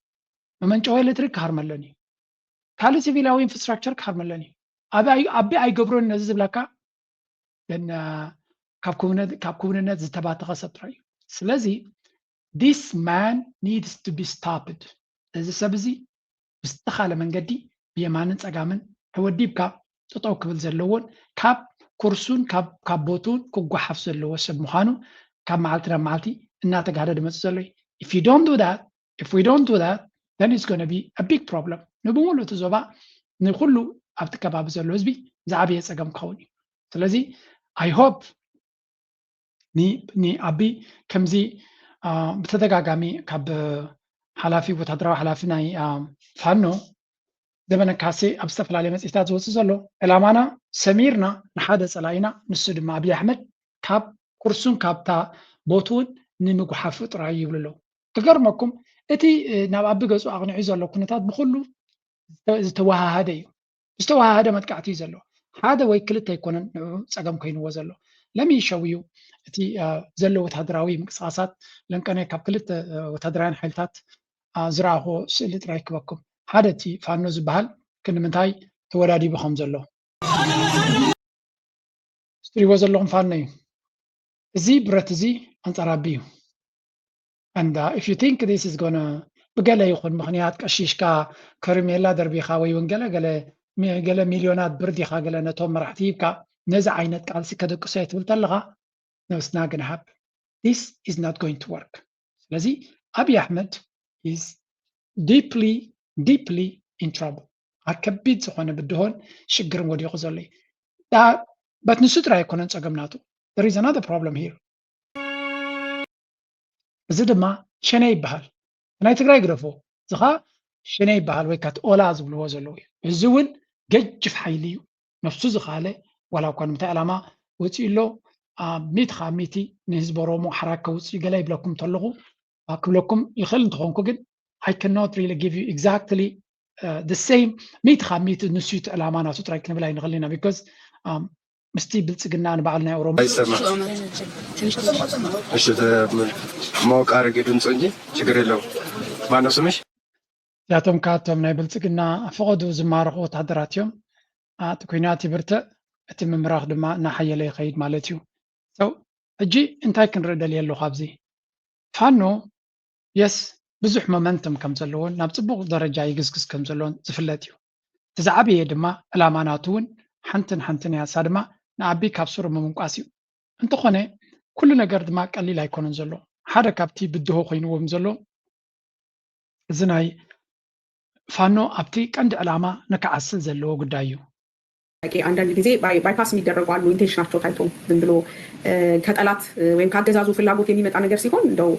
መመንጨዊ ኤሌክትሪክ ክሃርመለን እዩ። ካልእ ሲቪላዊ ኢንፍራስትራክቸር ክሃርመለን እዩ። ኣቢ ኣይገብሮን ነዚ ዝብለካ ግን ካብ ክውንነት ዝተባተኸ ሰብ ጥራይ እዩ። ስለዚ this man needs to be stopped። እዚ ሰብ እዚ ብዝተኻለ መንገዲ ብየማንን ፀጋምን ተወዲብካ ጠጠው ክብል ዘለዎን ካብ ኩርሱን ካብ ቦቱን ክጓሓፍ ዘለዎ ሰብ ምዃኑ ካብ መዓልቲ ናብ መዓልቲ እናተጋህደ ድመፅእ ዘሎ እዩ። If you don't do that, if we don't do that, then it's going to be a big problem። ንብሙሉ እቲ ዞባ ንኩሉ ኣብቲ ከባቢ ዘሎ ህዝቢ ዝዓበየ ፀገም ክኸውን እዩ። ስለዚ I hope ንኣቢ ከምዚ ብተደጋጋሚ ካብ ሓላፊ፣ ወታደራዊ ሓላፊ ናይ ፋኖ ዘመነ ካሴ ኣብ ዝተፈላለየ መጽሔታት ዝወጽእ ዘሎ፣ ዕላማና ሰሚርና ንሓደ ጸላኢና፣ ንሱ ድማ ኣብይ ኣሕመድ፣ ካብ ኩርሱን ካብታ ቦትኡን ንምጉሓፉ ጥራይ ይብሉ ኣለዉ። ክገርመኩም፣ እቲ ናብ ኣቢ ገጹ ኣቕኒዑ ዘሎ ኩነታት ብኹሉ ዝተወሃሃደ እዩ። ዝተወሃሃደ መጥቃዕቲ እዩ ዘሎ። ሓደ ወይ ክልተ ኣይኮነን ንዕኡ ጸገም ኮይንዎ ዘሎ። ለሚ ሸው እዩ እቲ ዘሎ ወታደራዊ ምንቅስቓሳት ለንቀነ ካብ ክልተ ወታደራውያን ሓይልታት ዝረኣኹዎ ስእሊ ጥራይ ክበኩም። ሓደ እቲ ፋኖ ዝበሃል ክንምንታይ ተወዳዲቡ ከም ዘሎ ትሪእዎ ዘለኹም ፋኖ እዩ። እዚ ብረት እዚ ኣንጻር ኣቢ እዩ። And uh, if you think this is gonna ብገለ ይኹን ምኽንያት ቀሺሽካ ከርሜላ ደርቢኻ ወይ እውን ገለ ገለ ገለ ሚልዮናት ብር ዲኻ ገለ ነቶም መራሕቲ ሂብካ ነዚ ዓይነት ቃልሲ ከደቅሶ እየ ትብል ተለኻ፣ no, it's not gonna happen. This is not going to work. ስለዚ ኣብይ ኣሕመድ is deeply deeply in trouble። ኣብ ከቢድ ዝኾነ ብድሆን ሽግርን ወዲቑ ዘሎ እዩ። በት ንሱ ጥራይ ኣይኮነን ጸገም ናቱ። There is another problem here. እዚ ድማ ሸኔ ይበሃል። ናይ ትግራይ ግደፎ፣ እዚ ኸኣ ሸኔ ይበሃል ወይ ከኣ ኦላ ዝብልዎ ዘለዉ እዩ። እዚ እውን ገጅፍ ሓይሊ እዩ። ነፍሱ ዝኸኣለ ዋላ እኳ ንምንታይ ዕላማ ወፂኡ ኣሎ፣ ሚእቲ ካብ ሚእቲ ንህዝቢ ኦሮሞ ሓራ ከውፅእ ገለ ይብለኩም እንተለኹ ክብለኩም ይኽእል እንተኾንኩ፣ ግን I cannot really give you exactly the same ሚእቲ ካብ ሚእቲ ንሱ እቲ ዕላማ ናቱ ጥራይ ክንብል ኣይንኽእል ኢና። Because ምስቲ ብልፅግና ንባዕሉ ናይ ኦሮሞ እሺ፣ ሞቅ አድርጌ ድምፁ እንጂ ችግር የለውም። ማነው ስምሽ? እዚኣቶም ካቶም ናይ ብልፅግና ፈቐዱ ዝማረኹ ወታደራት እዮም። እቲ ኩናት ይብርትዕ፣ እቲ ምምራኽ ድማ እናሓየለ ይኸይድ ማለት እዩ። ሰው ሕጂ እንታይ ክንርኢ ደልየ ኣለኹ ኣብዚ? ፋኖ የስ ብዙሕ ሞመንተም ከም ዘለዎን ናብ ፅቡቕ ደረጃ ይግስግስ ከም ዘለዎን ዝፍለጥ እዩ። እቲ ዝዓበየ ድማ ዕላማ ናቱ እውን ሓንትን ሓንትን እያ፣ እሳ ድማ ንኣቢ ካብ ስሩ ምምንቋስ እዩ። እንተኾነ ኩሉ ነገር ድማ ቀሊል ኣይኮነን ዘሎ። ሓደ ካብቲ ብድሆ ኮይንዎም ዘሎ እዚ ናይ ፋኖ ኣብቲ ቀንዲ ዕላማ ንክዓስል ዘለዎ ጉዳይ እዩ። አንዳንድ ጊዜ ባይፓስ የሚደረጉ አሉ። ኢንቴንሽናቸው ታይቶ ዝም ብሎ ከጠላት ወይም ካገዛዙ ፍላጎት የሚመጣ ነገር ሲሆን እንደው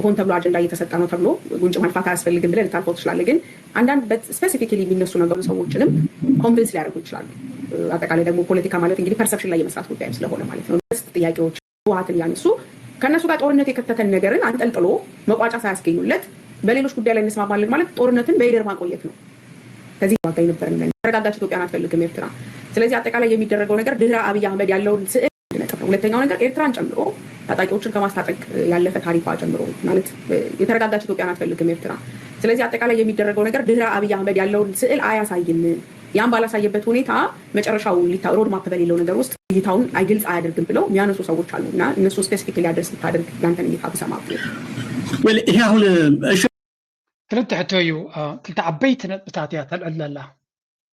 ሆን ተብሎ አጀንዳ እየተሰጠ ነው ተብሎ ጉንጭ ማልፋት አያስፈልግም ብለህ ልታልፈው ትችላለህ። ግን አንዳንድ ስፔሲፊካሊ የሚነሱ ነገሩ ሰዎችንም ኮንቪንስ ሊያደርጉ ይችላሉ። አጠቃላይ ደግሞ ፖለቲካ ማለት እንግዲህ ፐርሰፕሽን ላይ የመስራት ጉዳይም ስለሆነ ማለት ነው። ጥያቄዎች ህወሓትን እያነሱ ከእነሱ ጋር ጦርነት የከተተን ነገርን አንጠልጥሎ መቋጫ ሳያስገኙለት በሌሎች ጉዳይ ላይ እንስማማለን ማለት ጦርነትን በይደር ማቆየት ነው። ከዚህ ዋጋ የነበረን የተረጋጋች ኢትዮጵያን አትፈልግም ኤርትራ። ስለዚህ አጠቃላይ የሚደረገው ነገር ድህረ አብይ አህመድ ያለውን ስዕል ነጥብ ነው። ሁለተኛው ነገር ኤርትራን ጨምሮ ታጣቂዎችን ከማስታጠቅ ያለፈ ታሪኳ ጨምሮ ማለት የተረጋጋች ኢትዮጵያን አትፈልግም ኤርትራ። ስለዚህ አጠቃላይ የሚደረገው ነገር ድህረ አብይ አህመድ ያለውን ስዕል አያሳይም። ያን ባላሳየበት ሁኔታ መጨረሻው ሊታ ሮድ ማፕ በሌለው ነገር ውስጥ እይታውን ግልጽ አያደርግም ብለው የሚያነሱ ሰዎች አሉ እና እነሱ ስፔሲፊካሊ አድረስ ብታደርግ ያንተን እይታ ብሰማ። ይሄ አሁን እሺ ክልተ ሕቶ እዩ። ክልተ ዓበይቲ ነጥብታት እያ ተልዕል ዘላ።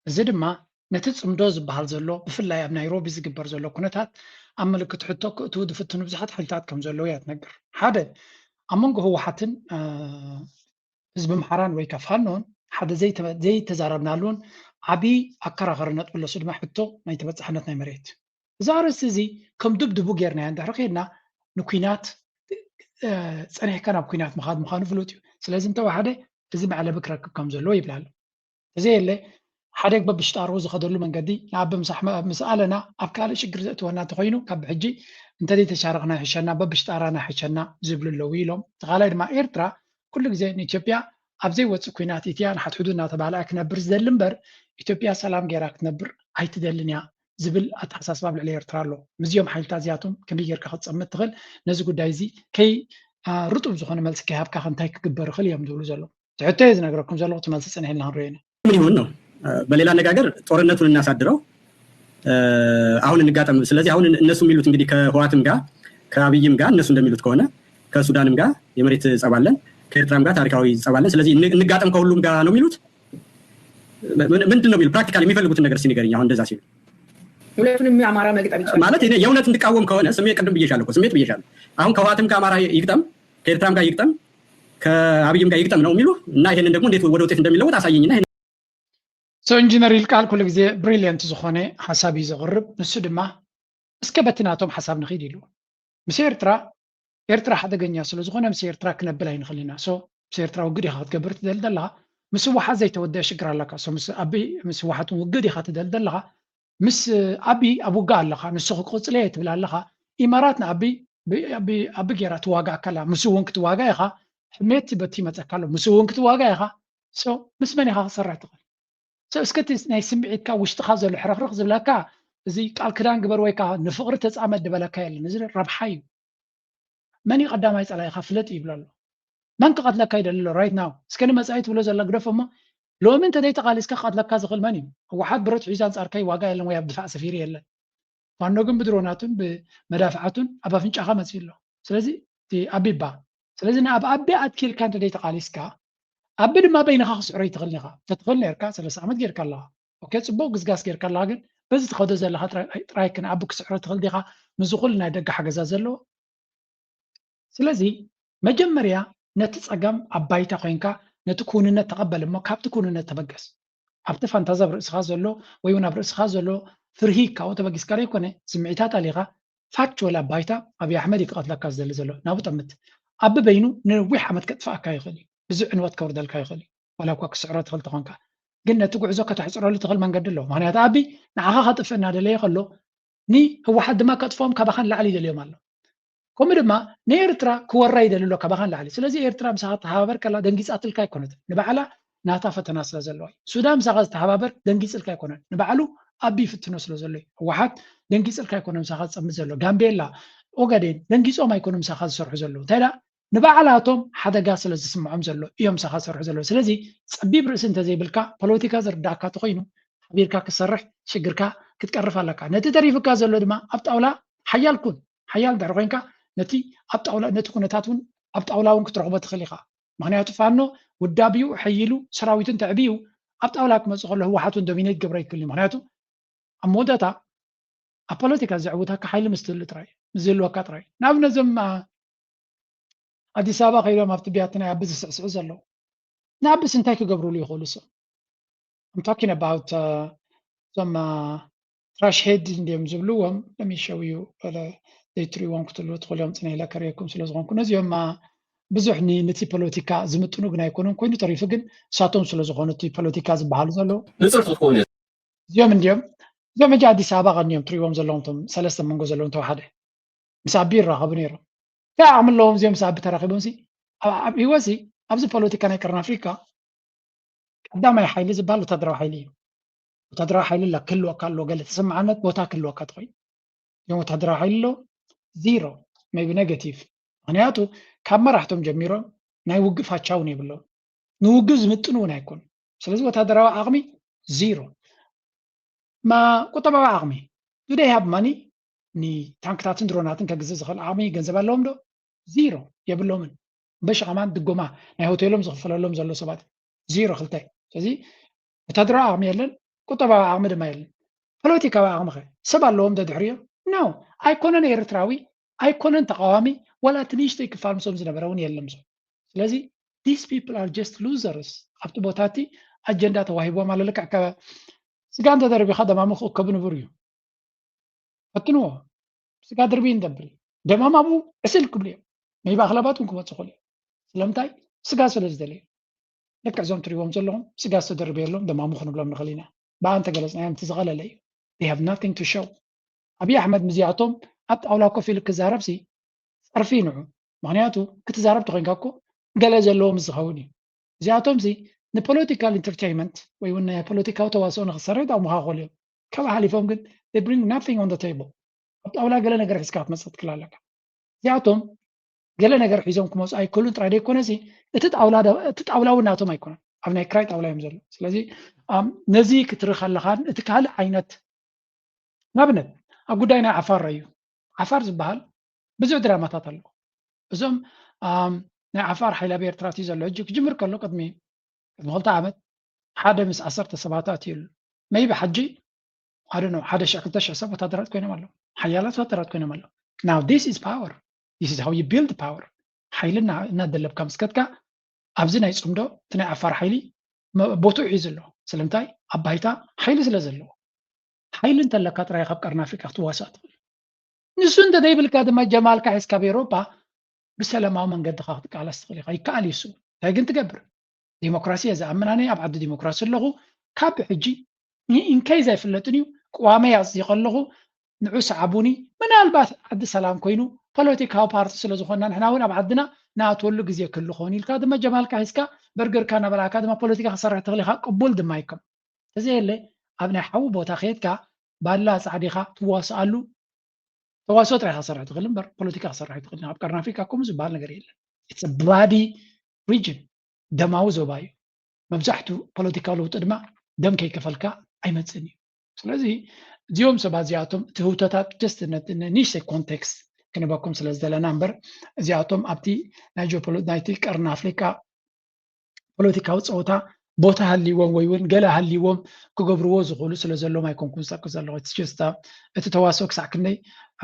እዚ ድማ ነቲ ጽምዶ ዝበሃል ዘሎ ብፍላይ ኣብ ናይሮቢ ዝግበር ዘሎ ኩነታት ኣብ ምልክት ሕቶ ክእትዉ ዝፍትኑ ብዙሓት ሓይልታት ከም ዘለዉ እያ ትነግር። ሓደ ኣብ መንጎ ህወሓትን ህዝቢ ኣምሓራን ወይ ከ ፋኖን ሓደ ዘይተዛረብናሉን ዓብዪ ኣከራኸሪ ነጥቢ ኣሎ። እሱ ድማ ሕቶ ናይ ተበፃሕነት ናይ መሬት። እዚ ኣርእስቲ እዚ ከም ዱብ ድቡ ጌርናዮ እንድሕሪ ከይድና ንኲናት ፀኒሕካ ናብ ኲናት ምኻድ ምዃኑ ፍሉጥ እዩ። ስለዚ እንተወሓደ እዚ መዕለቢ ክረክብ ከም ዘለዎ ይብላል። ተዘየለ ሓደ በብሽጣሩ ዝኸደሉ መንገዲ ንኣቢ ምስ ኣለና ኣብ ካልእ ሽግር ዘእትወና እንተኾይኑ ካብ ሕጂ እንተዘይተሻረኽና ይሕሸና፣ በብሽጣራና ይሕሸና ዝብሉ ኣለዉ ኢሎም። እቲ ካልኣይ ድማ ኤርትራ ኩሉ ግዜ ንኢትዮጵያ ኣብ ዘይወፅእ ኲናት ኢትያ ንሓድሕዱ እናተባልዐ ክነብር ዝደሊ እምበር ኢትዮጵያ ሰላም ገይራ ክትነብር ኣይትደልን እያ ዝብል ኣተሓሳስባ ኣብ ልዕሊ ኤርትራ ኣሎ። ምስዚኦም ሓይልታት እዚኣቶም ከመይ ጌርካ ክትፀምድ ትኽእል? ነዚ ጉዳይ እዚ ከይ ርጡብ ዝኾነ መልሲ ከይሃብካ ከ እንታይ ክግበር ይኽእል እዮም ዝብሉ ዘለዉ? እቲ ሕቶ እየ ዝነግረኩም ዘለኹ፣ እቲ መልሲ ፅንሕ ኢልና ክንሪኦ ኢና። ምን ይሁን ነው በሌላ አነጋገር ጦርነቱን እናሳድረው አሁን እንጋጠም። ስለዚህ አሁን እነሱ የሚሉት እንግዲህ ከህዋትም ጋር ከአብይም ጋር እነሱ እንደሚሉት ከሆነ ከሱዳንም ጋር የመሬት ጸብ አለን፣ ከኤርትራም ጋር ታሪካዊ ጸብ አለን። ስለዚህ እንጋጠም ከሁሉም ጋር ነው የሚሉት። ምንድን ነው የሚሉት? ፕራክቲካሊ የሚፈልጉትን ነገር እስኪ ንገረኝ። አሁን እንደዛ ሲሉ ሁለቱንም አማራ መግጠም ይችላል ማለት እኔ የእውነት እንድቃወም ከሆነ ስሜ ቅድም ብዬሻለሁ እኮ ስሜት ብዬሻለሁ። አሁን ከህዋትም ጋር አማራ ይግጠም ከኤርትራም ጋር ይግጠም ከአብይም ጋር ይግጠም ነው የሚሉ እና ይሄንን ደግሞ እንዴት ወደ ውጤት እንደሚለወጥ አሳየኝና ይሄን So ኢንጂነር ይልቃል ኩሉ ግዜ ብሪሊየንት ዝኾነ ሓሳብ እዩ ዘቕርብ። ንሱ ድማ እስከ በቲ ናቶም ሓሳብ ንኺድ ኢሉ ምስ ኤርትራ ኤርትራ ሓደገኛ ስለ ዝኾነ ምስ ኤርትራ ክነብል ኣይንኽእል ኢና። So ምስ ኤርትራ ውግእ ኢኻ ክትገብር ትደሊ ዘለኻ፣ ምስ ህወሓት ዘይተወደአ ሽግር ኣለካ። So ምስ ኣቢ ምስ ህወሓት እውን ውግእ ኢኻ ትደሊ ዘለኻ፣ ምስ ኣቢ ኣብ ውግእ ኣለኻ፣ ንሱ ክቅጽል እየ ትብል ኣለኻ። ኢማራት ንኣቢ ኣቢ ጌራ ትዋጋእ ከላ ምስ እውን ክትዋጋ ኢኻ። ሕሜት በቲ ይመጸካ ኣሎ፣ ምስ እውን ክትዋጋ ኢኻ። So ምስ መን ኢኻ ክሰርሕ ትኽእል? So እስከ እቲ ናይ ስምዒትካ ውሽጥኻ ዘሎ ሕርኽርኽ ዝብለካ፣ እዚ ቃል ክዳን ግበር ወይ ከዓ ንፍቕሪ ተጻመድ ዝበለካ የለን። እዚ ረብሓ እዩ። መን እዩ ቀዳማይ ጸላኢኻ ፍለጥ ይብል ኣሎ። መን ክቐትለካ ይደሊ ኣሎ right now? እስከ ንመጻኢ ትብሎ ዘላ ግደፎ እሞ፣ ሎሚ እንተ ዘይተቓሊስካ ክቐትለካ ዝኽእል መን እዩ? ህወሓት ብረት ሒዙ ኣንጻርካ ይዋጋእ የለን ወይ ኣብ ድፋዕ ሰፊሩ የለን። ፋኖ ግን ብድሮናቱን ብመዳፍዓቱን ኣብ ኣፍንጫኻ መጺኡ ኣሎ። ስለዚ እቲ ኣቢባ ስለዚ ንኣብ ኣቢ ኣትኪልካ እንተ ዘይተቓሊስካ፣ ኣቢ ድማ በይንኻ ክስዕሮ ይትኽእል ኢኻ። ተትኽእል ነርካ ሰለስተ ዓመት ጌርካ ኣለኻ። ኦኬ፣ ጽቡቕ ግዝጋስ ጌርካ ኣለኻ፣ ግን በዚ ትኸዶ ዘለኻ ጥራይ ጥራይ ክንኣቢ ክስዕሮ ትኽእል ዲኻ? ምስዚ ኩሉ ናይ ደገ ሓገዛት ዘለዎ። ስለዚ መጀመርያ ነቲ ጸገም ኣብ ባይታ ኮይንካ ነቲ ክውንነት ተቐበል እሞ ካብቲ ክውንነት ተበገስ። ኣብቲ ፋንታዚ ኣብ ርእስኻ ዘሎ ወይ እውን ኣብ ርእስኻ ዘሎ ፍርሂ ካብኡ ተበጊስካ ዘይኮነ ስምዒታት ኣሊኻ ፋክቹዋል ኣብ ባይታ ኣብይ ኣሕመድ እዩ ክቐትለካ ዝደሊ ዘሎ ናብኡ ጠምት። ኣቢ በይኑ ንነዊሕ ዓመት ከጥፍኣካ ይኽእል እዩ። ብዙሕ ዕንወት ከውርደልካ ይኽእል እዩ። ዋላ እኳ ክስዕሮ ትኽእል ተኾንካ ግን ነቲ ጉዕዞ ከተሕፅረሉ ትኽእል መንገዲ ኣለዎ። ምክንያቱ ኣቢ ንዓኻ ከጥፍእ እናደለየ ከሎ ንህወሓት ድማ ከጥፍኦም ካባኻ ንላዕሊ ይደልዮም ኣሎ። ከምኡ ድማ ንኤርትራ ክወራ ይደሊ ኣሎ ካባኻ ንላዕሊ። ስለዚ ኤርትራ ምሳኻ ተሓባበር ከላ ደንጊፃትልካ ኣይኮነትን፣ ንባዕላ ናታ ፈተና ስለ ዘለዋ እዩ። ሱዳን ምሳኻ ዝተሓባበር ደንጊፅልካ ኣይኮነን፣ ንባዕሉ ኣቢ ይፍትኖ ስለ ዘሎ እዩ። ህወሓት ደንጊፅልካ ኣይኮነ ምሳኻ ዝፀምድ ዘሎ። ጋምቤላ፣ ኦጋዴን ደንጊፆም ኣይኮኑ ምሳኻ ዝሰርሑ ዘለዉ። እንታይ ደኣ ንባዕላቶም ሓደጋ ስለ ዝስምዖም ዘሎ እዮም ምሳኻ ዝሰርሑ ዘለዉ። ስለዚ ፀቢብ ርእሲ እንተዘይብልካ ፖለቲካ ዝርዳእካ ተኮይኑ ሓቢርካ ክትሰርሕ ሽግርካ ክትቀርፍ ኣለካ። ነቲ ተሪፍካ ዘሎ ድማ ኣብ ጣውላ ሓያል ኩን። ሓያል እንድሕር ኮይንካ ነቲ ኣብ ጣውላ ነቲ ኩነታት እውን ኣብ ጣውላ እውን ክትረኽቦ ትኽእል ኢኻ። ምክንያቱ ፋኖ ውዳቢኡ ሓይሉ ሰራዊቱ እንተዕብዩ ኣብ ጣውላ ክመፅእ ከሎ ህወሓት እውን ዶሚኔት ክገብሮ ይክእል እዩ። ምክንያቱ ኣብ መወዳእታ ኣብ ፖለቲካ ዘዕውተካ ሓይሊ ምስ ትህሉ ጥራይ ምስ ዝህልወካ ጥራይ። ንኣብነት እዞም ኣዲስ ኣበባ ከይዶም ኣብቲ ቢያቲ ናይ ኣቢ ዝስዕስዑ ዘለዉ ንኣብስ እንታይ ክገብሩሉ ይኽእሉ? So I'm talking about እዞም ትራሽ ሄድ እንዲዮም ዝብልዎም ለሚሸውዩ ገለ ዘይትሪእዎም ክትሉ ትኽእሉ እዮም። ፅነ ኢለ ከርእየኩም ስለ ዝኾንኩ ነዚኦም ብዙሕ ነቲ ፖለቲካ ዝምጥኑ ግን ኣይኮኑን። ኮይኑ ተሪፉ ግን እሳቶም ስለ ዝኾኑ እቲ ፖለቲካ ዝበሃሉ ዘለዉ ንፅር ክትኮኑ እዚኦም እንዲዮም እዚኦም ሕጂ ኣዲስ ኣበባ ቀንዮም ትሪእዎም ዘለዎም እቶም ሰለስተ መንጎ ዘለዎም ተዋሓደ ምስ ኣቢ ይራኸቡ ነይሮም። እንታይ ዓቕሚ ኣለዎም እዚኦም ምስ ኣቢ ተራኺቦም ሲ ኣብ ህይወት ሲ ኣብዚ ፖለቲካ ናይ ቀርኒ ኣፍሪካ ቀዳማይ ሓይሊ ዝበሃል ወታደራዊ ሓይሊ እዩ። ወታደራዊ ሓይሊ ክህልወካ ኣለዎ ገለ ተሰማዓነት ቦታ ክህልወካ ትኾይኑ እዮም። ወታደራዊ ሓይሊ ኣለዎ ዚሮ ሜቢ ኔጋቲቭ። ምክንያቱ ካብ መራሕቶም ጀሚሮም ናይ ውግእ ፋቻ እውን የብሎም። ንውግእ ዝምጥኑ እውን ኣይኮኑ። ስለዚ ወታደራዊ ዓቕሚ ዚሮ። ቁጠባዊ ዓቕሚ ዱ ዴይ ሃብ ማኒ ንታንክታትን ድሮናትን ከግዝእ ዝኽእል ዓቕሚ ገንዘብ ኣለዎም ዶ? ዚሮ የብሎምን። በሽ ከማን ድጎማ ናይ ሆቴሎም ዝኽፈለሎም ዘሎ ሰባት ዚሮ ክልተ። ስለዚ ወታደራዊ ዓቕሚ የለን፣ ቁጠባዊ ዓቕሚ ድማ የለን። ፖለቲካዊ ዓቕሚ ኸ ሰብ ኣለዎም ዶ ድሕሪኦም? ኖ ኣይኮነን። ኤርትራዊ ኣይኮነን፣ ተቃዋሚ ዋላ እቲ ንእሽተይ ክፋል ምስኦም ዝነበረ እውን የለን። ስለዚ these people are just losers። ኣብቲ ቦታ እቲ ኣጀንዳ ተዋሂቦም ኣሎ። ልክዕ ከ ስጋ እንተደርቢኻ ደማሙ ክእከቡ ንቡር እዩ። ፈትንዎ። ስጋ ድርቢ እንደብል ደማም ኣብኡ ዕስል ክብሉ እዮም። ሜቢ ኣኽላባት እውን ክመፁ ይኽእሉ እዮም። ስለምንታይ? ስጋ ስለ ዝደለዩ። ልክዕ እዞም ትሪእዎም ዘለኹም ስጋ ዝተደርበየሎም ደማሙ ክንብሎም ንኽእል ኢና። ብኣ እንተገለፅናዮም እቲ ዝቐለለ እዩ። They have nothing to show። ኣብይ ኣሕመድ ምስዚኣቶም ኣብ ጣውላ ኮፍ ኢሉ ክዛረብ ሲ ፀርፊ ንዑ። ምክንያቱ ክትዛረብ ተኮይንካ እኮ ገለ ዘለዎ ምስ ዝኸውን እዩ። እዚኣቶም ሲ ንፖለቲካል ኢንተርቴይንመንት ወይ እውን ናይ ፖለቲካዊ ተዋስኦ ንክሰርሕ ይጠቕሙካ ክኾኑ እዮም። ካብ ሓሊፎም ግን they bring nothing on the table። ኣብ ጣውላ ገለ ነገር ሒዝካ ክትመፅእ ትክእል ኣለካ። እዚኣቶም ገለ ነገር ሒዞም ክመፁ ኣይክእሉን ጥራይ ዘይኮነ ሲ እቲ ጣውላ እውን ናቶም ኣይኮነን፣ ኣብ ናይ ክራይ ጣውላ እዮም ዘለዉ። ስለዚ ነዚ ክትርኢ ከለኻን እቲ ካልእ ዓይነት ንኣብነት ኣብ ጉዳይ ናይ ዓፋር እዩ። ዓፋር ዝበሃል ብዙሕ ድራማታት ኣለዎ። እዞም ናይ ዓፋር ሓይሊ ኣብ ኤርትራ እቲ ዘሎ ሕጂ ክጅምር ከሎ ቅድሚ ቅድሚ ክልተ ዓመት ሓደ ምስ ዓሰርተ ሰባት ኣትዩሉ። መይቢ ሓጂ ሓደ ነው ሓደ ሽሕ ክልተ ሽሕ ሰብ ወታደራት ኮይኖም ኣለዉ። ሓያላት ወታደራት ኮይኖም ኣለዉ። Now this is power, this is how you build power። ሓይሊ እናደለብካ ምስከትካ ኣብዚ ናይ ፅምዶ እቲ ናይ ዓፋር ሓይሊ ቦትኡ ሒዙ ኣሎ። ስለምንታይ? ኣብ ባይታ ሓይሊ ስለ ዘለዎ። ሓይሊ እንተለካ ጥራይ ካብ ቀርኒ ኣፍሪቃ ክትዋሳእ ትኽእል። ንሱ እንተ ዘይብልካ ድማ ጀማልካ ሒዝካ ኣብ ኤውሮጳ ብሰላማዊ መንገዲ ክትቃለስ ትኽእል ኢኻ። ይከኣል እዩ እሱ። እንታይ ግን ትገብር? ዲሞክራሲ እየ ዝኣምን ኣነ፣ ኣብ ዓዲ ዲሞክራሲ ኣለኹ። ካብ ሕጂ ኢንከይዝ ኣይፍለጥን እዩ፣ ቅዋመይ ኣፅዲቐ ኣለኹ፣ ንዑ ሰዓቡኒ። ምናልባት ዓዲ ሰላም ኮይኑ ፖለቲካዊ ፓርቲ ስለ ዝኾንና ንሕና እውን ኣብ ዓድና ንኣትወሉ ግዜ ክህሉ ክኸውን ኢልካ ድማ ጀማልካ ሒዝካ በርገርካ እናበላዕካ ድማ ፖለቲካ ክሰርሕ ትኽእል ኢኻ፣ ቅቡል ድማ ይከም። ተዘየለ ኣብ ናይ ሓዊ ቦታ ከየድካ ባላ ፃዕዲኻ ትዋስኣሉ ተዋስኦ ጥራይ ክትሰርሕ ትኽእል እምበር ፖለቲካ ክትሰርሕ ኣይትኽእልን። ኣብ ቀርኒ ኣፍሪካ ከምኡ ዝበሃል ነገር የለን። It's a bloody region፣ ደማዊ ዞባ እዩ። መብዛሕቱ ፖለቲካዊ ለውጢ ድማ ደም ከይከፈልካ ኣይመፅእን እዩ። ስለዚ እዚኦም ሰባት እዚኣቶም እቲ ህውተታት just ነቲ ንእሽተይ ኮንቴክስት ክንበኩም ስለ ዝደለና እምበር እዚኣቶም ኣብቲ ናይ ጂኦፖለ ናይቲ ቀርኒ ኣፍሪካ ፖለቲካዊ ፀወታ ቦታ ሃልይዎም ወይ እውን ገለ ሃልይዎም ክገብርዎ ዝኽእሉ ስለ ዘለዎም ኣይኮንኩን ዝጠቅስ ዘለኹ። It's just እቲ ተዋስኦ ክሳዕ ክንደይ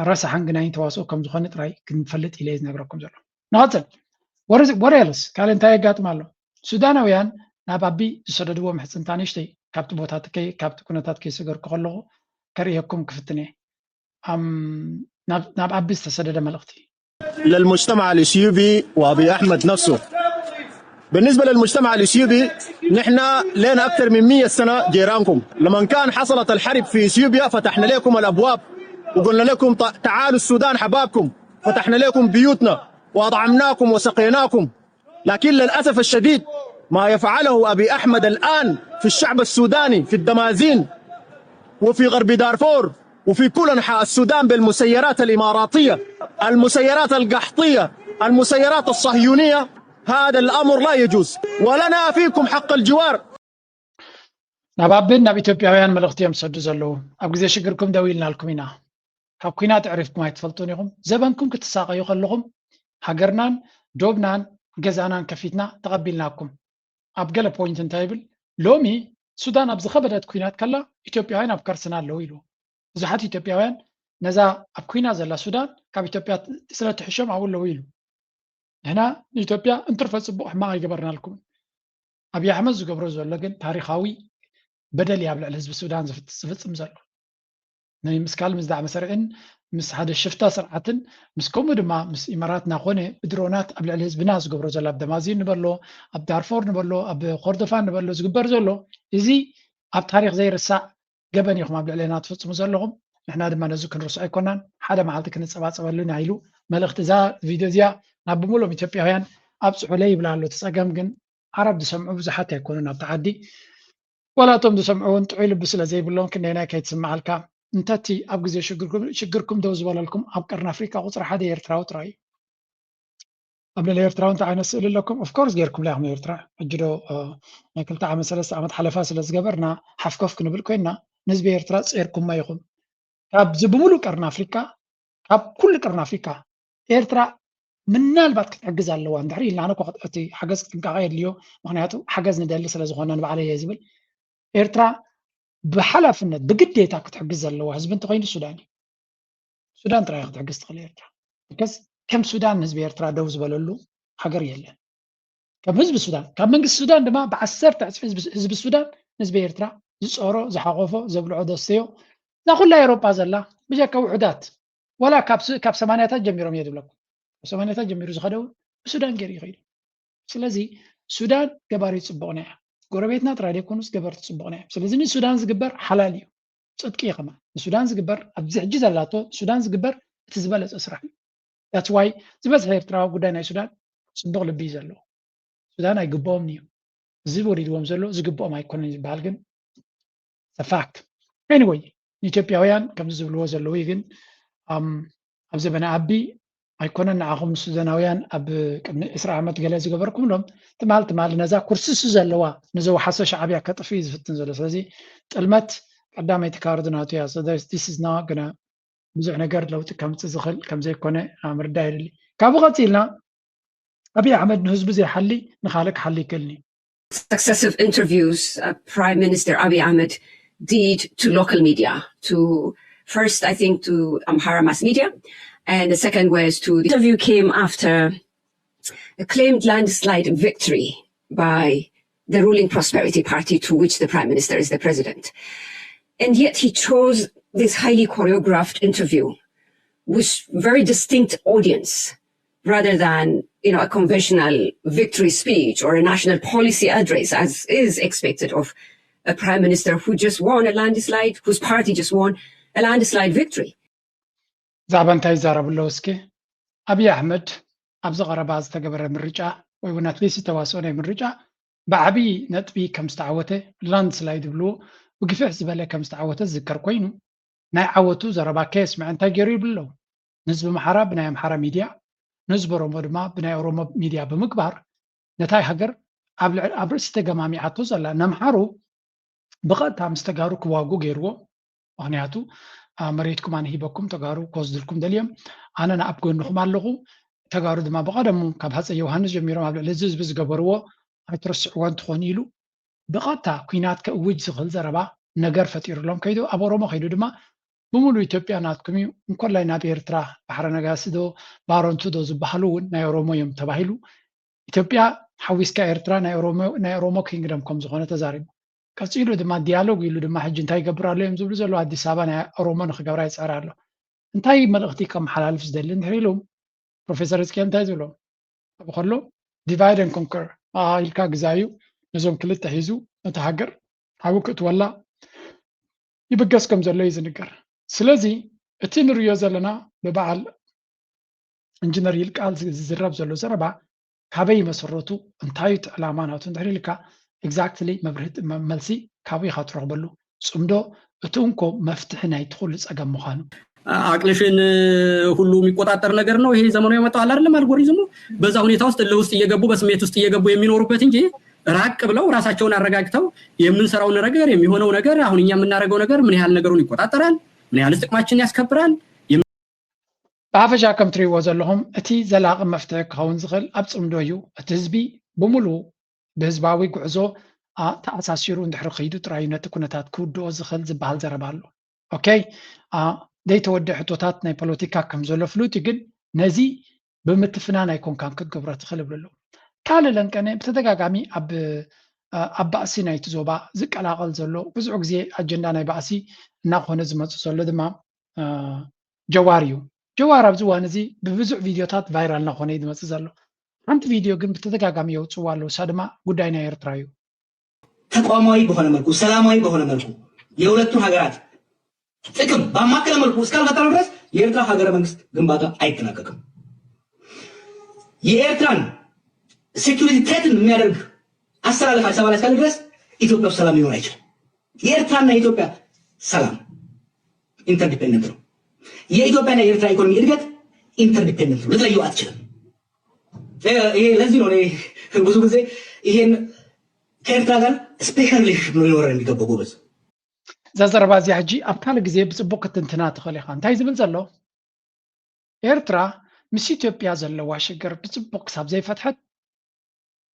ረሳሕን ግናይን ተዋስኦ ከም ዝኾነ ጥራይ ክንፈልጥ ኢለ እየ ዝነግረኩም ዘለኹ። ንቐፅል። What else? ካልእ እንታይ የጋጥም ኣሎ? ሱዳናውያን ናብ ኣቢ ዝሰደድዎ ምሕፅንታ ንእሽተይ ካብቲ ቦታ ትከይ ካብቲ ኩነታት ከይሰገርኩ ከለኹ ከርእየኩም ክፍትን እየ። ኣም፣ ናብ ናብ ኣቢ ዝተሰደደ መልእኽቲ للمجتمع الإثيوبي وأبي أحمد نفسه. بالنسبة للمجتمع الإثيوبي، نحن لنا أكثر من مية سنة جيرانكم. لما كان حصلت الحرب في إثيوبيا، فتحنا لكم الأبواب وقلنا لكم: "ت-، تعالوا السودان حبابكم". فتحنا لكم بيوتنا وأطعمناكم وسقيناكم. لكن للأسف الشديد، ما يفعله أبي أحمد الآن في الشعب السوداني في الدمازين وفي غرب دارفور وفي كل أنحاء السودان بالمسيرات الإماراتية، المسيرات القحطية، المسيرات الصهيونية، هذا الأمر لا يجوز، ولنا فيكم حق الجوار. ናብ ኣቢን ናብ ኢትዮጵያውያን መልእኽቲ እዮም ዝሰዱ ዘለዉ። ኣብ ግዜ ሽግርኩም ደው ኢልናልኩም ኢና። ካብ ኲናት ኣዕሪፍኩም ኣይትፈልጡን ኢኹም። ዘበንኩም ክትሳቐዩ ከለኹም ሃገርናን ዶብናን ገዛናን ከፊትና ተቐቢልናኩም። ኣብ ገለ ፖይንት እንታይ ይብል? ሎሚ ሱዳን ኣብ ዝኸበደት ኲናት ከላ ኢትዮጵያውያን ኣብ ከርስና ኣለዉ ኢሉ። ብዙሓት ኢትዮጵያውያን ነዛ ኣብ ኲናት ዘላ ሱዳን ካብ ኢትዮጵያ ስለ ትሕሾም ኣብኡ ኣለዉ ኢሉ። ንሕና ንኢትዮጵያ እንትርፈ ፅቡቕ ሕማቕ ኣይገበርናልኩምን። ኣብይ ኣሕመድ ዝገብሮ ዘሎ ግን ታሪኻዊ በደል እዩ ኣብ ልዕሊ ህዝቢ ሱዳን ዝፍት- ዝፍፅም ዘሎ። ናይ ምስ ካልእ ምስ ዳዕመ ሰሪዕን ምስ ሓደ ሽፍታ ስርዓትን ምስ ከምኡ ድማ ምስ ኢማራትና ኮነ ብድሮናት ኣብ ልዕሊ ህዝብና ዝገብሮ ዘሎ ኣብ ደማዚን ንበሎ ኣብ ዳርፎር ንበሎ ኣብ ኮርዶፋን ንበሎ ዝግበር ዘሎ እዚ ኣብ ታሪክ ዘይርሳዕ ገበን ኢኹም ኣብ ልዕሌና ትፍፅሙ ዘለኹም። ንሕና ድማ ነዚ ክንርስዖ ኣይኮናን፣ ሓደ መዓልቲ ክንፀባፀበሉ ኢና ኢሉ መልእኽቲ እዛ ቪድዮ እዚኣ ናብ ብምሉኦም ኢትዮጵያውያን ኣብፅሑለይ ይብላ ኣሎ። እቲ ፀገም ግን ዓረብ ዝሰምዑ ብዙሓት ኣይኮኑን ኣብቲ ዓዲ። ዋላ እቶም ዝሰምዑ እውን ጥዑይ ልቢ ስለ ዘይብሎም ክንደይናይ ከይትስምዓልካ። እንተቲ ኣብ ግዜ ሽግርኩም ሽግርኩም ደው ዝበለልኩም ኣብ ቀርኒ ኣፍሪካ ቁፅሪ ሓደ ኤርትራዊ ጥራይ እዩ። ኣብ ልዕሊ ኤርትራ እንታይ ዓይነት ስእሊ ኣለኩም? ኦፍኮርስ ጌርኩም ኢኹም ኤርትራ። ሕጂ ዶ ናይ ክልተ ዓመት ሰለስተ ዓመት ሓለፋ ስለ ዝገበርና ሓፍኮፍ ክንብል ኮይና ንህዝቢ ኤርትራ ጼርኩማ ኢኹም። ካብዚ ብምሉእ ቀርኒ ኣፍሪካ ካብ ኩሉ ቀርኒ ኣፍሪካ ኤርትራ ምናልባት ክትሕግዝ ኣለዋ እንድሕር ኢልና ኣነ እቲ ሓገዝ ጥንቃቐ የድልዮ። ምክንያቱ ሓገዝ ንደሊ ስለ ዝኾነ ንባዕለይ እየ ዝብል። ኤርትራ ብሓላፍነት ብግዴታ ክትሕግዝ ዘለዋ ህዝቢ እንተኮይኑ ሱዳን እዩ። ሱዳን ጥራይ ክትሕግዝ ትኽእል ኤርትራ። ከስ ከም ሱዳን ንህዝቢ ኤርትራ ደው ዝበለሉ ሃገር የለን። ከም ህዝቢ ሱዳን ካብ መንግስቲ ሱዳን ድማ ብዓሰርተ ዕፅፊ ህዝቢ ሱዳን ንህዝቢ ኤርትራ ዝፀሮ ዝሓቆፎ ዘብልዖ ዘስተዮ እዛ ኩላ ኤሮጳ ዘላ ብጀካ ውሑዳት ወላ ካብ ሰማንያታት ጀሚሮም እየ ዝብለኩም። ካብ ሰማንያታት ጀሚሩ ዝኸደ እውን ብሱዳን ገይሩ ይኸይዱ። ስለዚ ሱዳን ገባሪ ፅቡቕና እያ። ጎረቤትና ጥራይ ዘይኮኑስ ገበርቲ ፅቡቕና እዮም። ስለዚ ንሱዳን ዝግበር ሓላል እዩ፣ ፅድቂ እዩ። ከማ ንሱዳን ዝግበር ኣብዚ ሕጂ ዘላቶ ሱዳን ዝግበር እቲ ዝበለፀ ስራሕ እዩ። That's why ዝበዝሐ ኤርትራዊ ጉዳይ ናይ ሱዳን ፅቡቕ ልቢ እዩ ዘለዎ። ሱዳን ኣይግብኦም እዩ። እዚ ወሪድዎም ዘሎ ዝግብኦም ኣይኮነን ዝበሃል ግን fact። Anyway ንኢትዮጵያውያን ከምዚ ዝብልዎ ዘለዉ ግን ኣብ ዘበነ ኣቢ ኣይኮነን ንዓኹም ሱዳናውያን ኣብ ቅድሚ ዕስራ ዓመት ገለ ዝገበርኩምሎም ትማል ትማል ነዛ ኩርሲሱ ዘለዋ ንዘወሓሶ ሻዕብያ ከጥፍ እዩ ዝፍትን ዘሎ። ስለዚ ጥልመት ቀዳመይቲ ካርድ ናቱ እያ። This is not gonna ብዙሕ ነገር ለውጢ ከምፅእ ዝኽእል ከምዘይኮነ ምርዳእ የድሊ። ካብኡ ቀፂልና ኣብይ ኣሕመድ ንህዝቡ ዘይሓሊ ንኻልእ ክሓሊ ይክእልኒ። Successive interviews uh, Prime Minister Abiy Ahmed did to local media, to first, I think, to Amhara mass media, and the second was to the interview came after a claimed landslide victory by the ruling Prosperity Party, to which the Prime Minister is the president. And yet he chose this highly choreographed interview with very distinct audience rather than, you know, a conventional victory speech or a national policy address, as is expected of a prime minister who just won a landslide, whose party just won a landslide victory. ዛዕባ እንታይ ይዛረቡ ኣለዉ? እስኪ፣ ኣብይ ኣሕመድ ኣብዚ ቀረባ ዝተገበረ ምርጫ ወይ እውን ኣትሊስት ዝተዋስኦ ናይ ምርጫ ብዓብዪ ነጥቢ ከም ዝተዓወተ፣ ላንድስላይድ ዝብልዎ ብግፍሕ ዝበለ ከም ዝተዓወተ ዝዝከር ኮይኑ፣ ናይ ዓወቱ ዘረባ ከየስምዐ እንታይ ገይሩ ይብሉ ኣለዉ። ንህዝቢ ኣምሓራ ብናይ ኣምሓራ ሚድያ፣ ንህዝቢ ኦሮሞ ድማ ብናይ ኦሮሞ ሚድያ ብምግባር ነታይ ሃገር ኣብ ልዕ- ኣብ ርእሲ ተገማሚዓቶ ዘላ ነምሓሩ ብቐጥታ ምስ ተጋሩ ክዋጉ ገይርዎ። ምክንያቱ፣ "ኣ፣ መሬትኩም ኣነ ሂበኩም፣ ተጋሩ ክወስድልኩም ደልዮም፣ ኣነ ኣብ ጎንኹም ኣለኹ፣ ተጋሩ ድማ ብቐደሙ ካብ ሃፀይ ዮሃንስ ጀሚሮም ኣብ ልዕሊ እዚ ህዝቢ ዝገበርዎ ኣይትረስዕዎን ትኾኑ" ኢሉ ብቐጥታ ኲናት ከእውጅ ዝኽእል ዘረባ ነገር ፈጢሩሎም ከይዱ፣ ኣብ ኦሮሞ ከይዱ ድማ፣ "ብምሉእ ኢትዮጵያ ናትኩም እዩ፣ እንኮላይ ናብ ኤርትራ ባሕረ ነጋሲ ዶ ባረንቱ ዶ ዝበሃሉ እውን ናይ ኦሮሞ እዮም" ተባሂሉ፣ ኢትዮጵያ ሓዊስካ ኤርትራ ናይ ኦሮሞ ናይ ኦሮሞ ኪንግደም ከም ዝኾነ ተዛሪቡ። ቀጺሉ ድማ ዲያሎግ ኢሉ ድማ ሕጂ እንታይ ይገብር ኣሎ እዮም ዝብሉ ዘለዉ፣ ኣዲስ ኣበባ ናይ ኦሮሞ ንክገብራ ይጽዕር ኣሎ። እንታይ መልእኽቲ ከመሓላልፍ ዝደሊ እንድሕር ኢሉ ፕሮፌሰር ህዝቅኤል እንታይ ዝብሎ? ኣብ ከሎ፣ "ዲቫይድ ኤንድ ኮንከር ኢልካ ግዛዩ፣ ነዞም ክልተ ሒዙ ነቲ ሃገር ሓዊ ክእትወላ ይብገስ ከም ዘሎ እዩ ዝንገር። ስለዚ እቲ ንርእዮ ዘለና ብበዓል ኢንጂነር ይልቃል ዝዝረብ ዘሎ ዘረባ ካበይ መሰረቱ፣ እንታይ እቲ ዕላማ ናቱ እንድሕር ኢልካ፣ ኤግዛክትሊ መብርሂ ጥ- መ- መልሲ ካብኡ ኢኻ ትረኽበሉ። ጽምዶ እቲ እንኮ መፍትሒ ናይቲ ኩሉ ጸገም ምዃኑ። አቅልሽን ሁሉ የሚቆጣጠር ነገር ነው ይሄ ዘመኑ ያመጣው አለ አይደለም አልጎሪዝሙ። በዛ ሁኔታ ውስጥ እልህ ውስጥ እየገቡ በስሜት ውስጥ እየገቡ የሚኖሩበት እንጂ ራቅ ብለው ራሳቸውን አረጋግተው የምንሰራው ነገር የሚሆነው ነገር አሁን እኛ የምናደርገው ነገር ምን ያህል ነገሩን ይቆጣጠራል፣ ምን ያህልስ ጥቅማችንን ያስከብራል። ብሓፈሻ ከም ትርእይዎ ዘለኹም እቲ ዘላቒ መፍትሒ ክኸውን ዝኽእል ኣብ ጽምዶ እዩ። እቲ ህዝቢ ብምሉኡ ብህዝባዊ ጉዕዞ ኣ- ተኣሳሲሩ እንድሕሪ ከይዱ ጥራይ ነቲ ኩነታት ክውድኦ ዝኽእል ዝበሃል ዘረባ ኣሎ። ኦኬ፣ ኣ፣ ዘይተወድአ ሕቶታት ናይ ፖለቲካ ከም ዘሎ ፍሉጥ እዩ፣ ግን ነዚ ብምትፍናን ኣይኮንካን ክትገብሮ ትኽእል ይብሉ ኣለዉ። ካልእ ለንቀነ ብተደጋጋሚ ኣብ ኣ፣ ኣብ ባእሲ ናይቲ ዞባ ዝቀላቐል ዘሎ ብዙሕ ግዜ ኣጀንዳ ናይ ባእሲ እናኾነ ዝመጽእ ዘሎ ድማ ጀዋር እዩ። ጀዋር ኣብዚ እዋን እዚ ብብዙሕ ቪድዮታት ቫይራል እናኾነ እዩ ዝመፅእ ዘሎ። ሓንቲ ቪድዮ ግን ብተደጋጋሚ የውፅዋ ኣለዉ፣ እሳ ድማ ጉዳይ ናይ ኤርትራ እዩ። ተቋማዊ በሆነ መልኩ፣ ሰላማዊ በሆነ መልኩ የሁለቱን ሀገራት ጥቅም ባማከለ መልኩ እስካልፈጠረ ድረስ የኤርትራ ሀገረ መንግስት ግንባታ አይጠናቀቅም። የኤርትራን ሴኩሪቲ ትሬትን የሚያደርግ አሰላለፍ አዲስ አበባ ላይ እስካለ ድረስ ኢትዮጵያ ውስጥ ሰላም ሊኖር አይችልም። የኤርትራና የኢትዮጵያ ሰላም ኢንተርዲፔንደንት ነው። የኢትዮጵያና የኤርትራ ኢኮኖሚ እድገት ኢንተርዲፔንደንት ነው፣ ልትለየው አትችልም። ይሄ ለዚህ ነው እኔ ብዙ ጊዜ ይሄን ከኤርትራ ጋር ስፔሻል ሪሌሽንሽፕ ነው ሊኖረን የሚገባው ጎበዝ። እዛ ዘረባ እዚኣ ሕጂ ኣብ ካልእ ግዜ ብፅቡቅ ክትንትና ትኽእል ኢኻ። እንታይ ዝብል ዘሎ? ኤርትራ ምስ ኢትዮጵያ ዘለዋ ሽግር ብፅቡቅ ክሳብ ዘይፈትሐት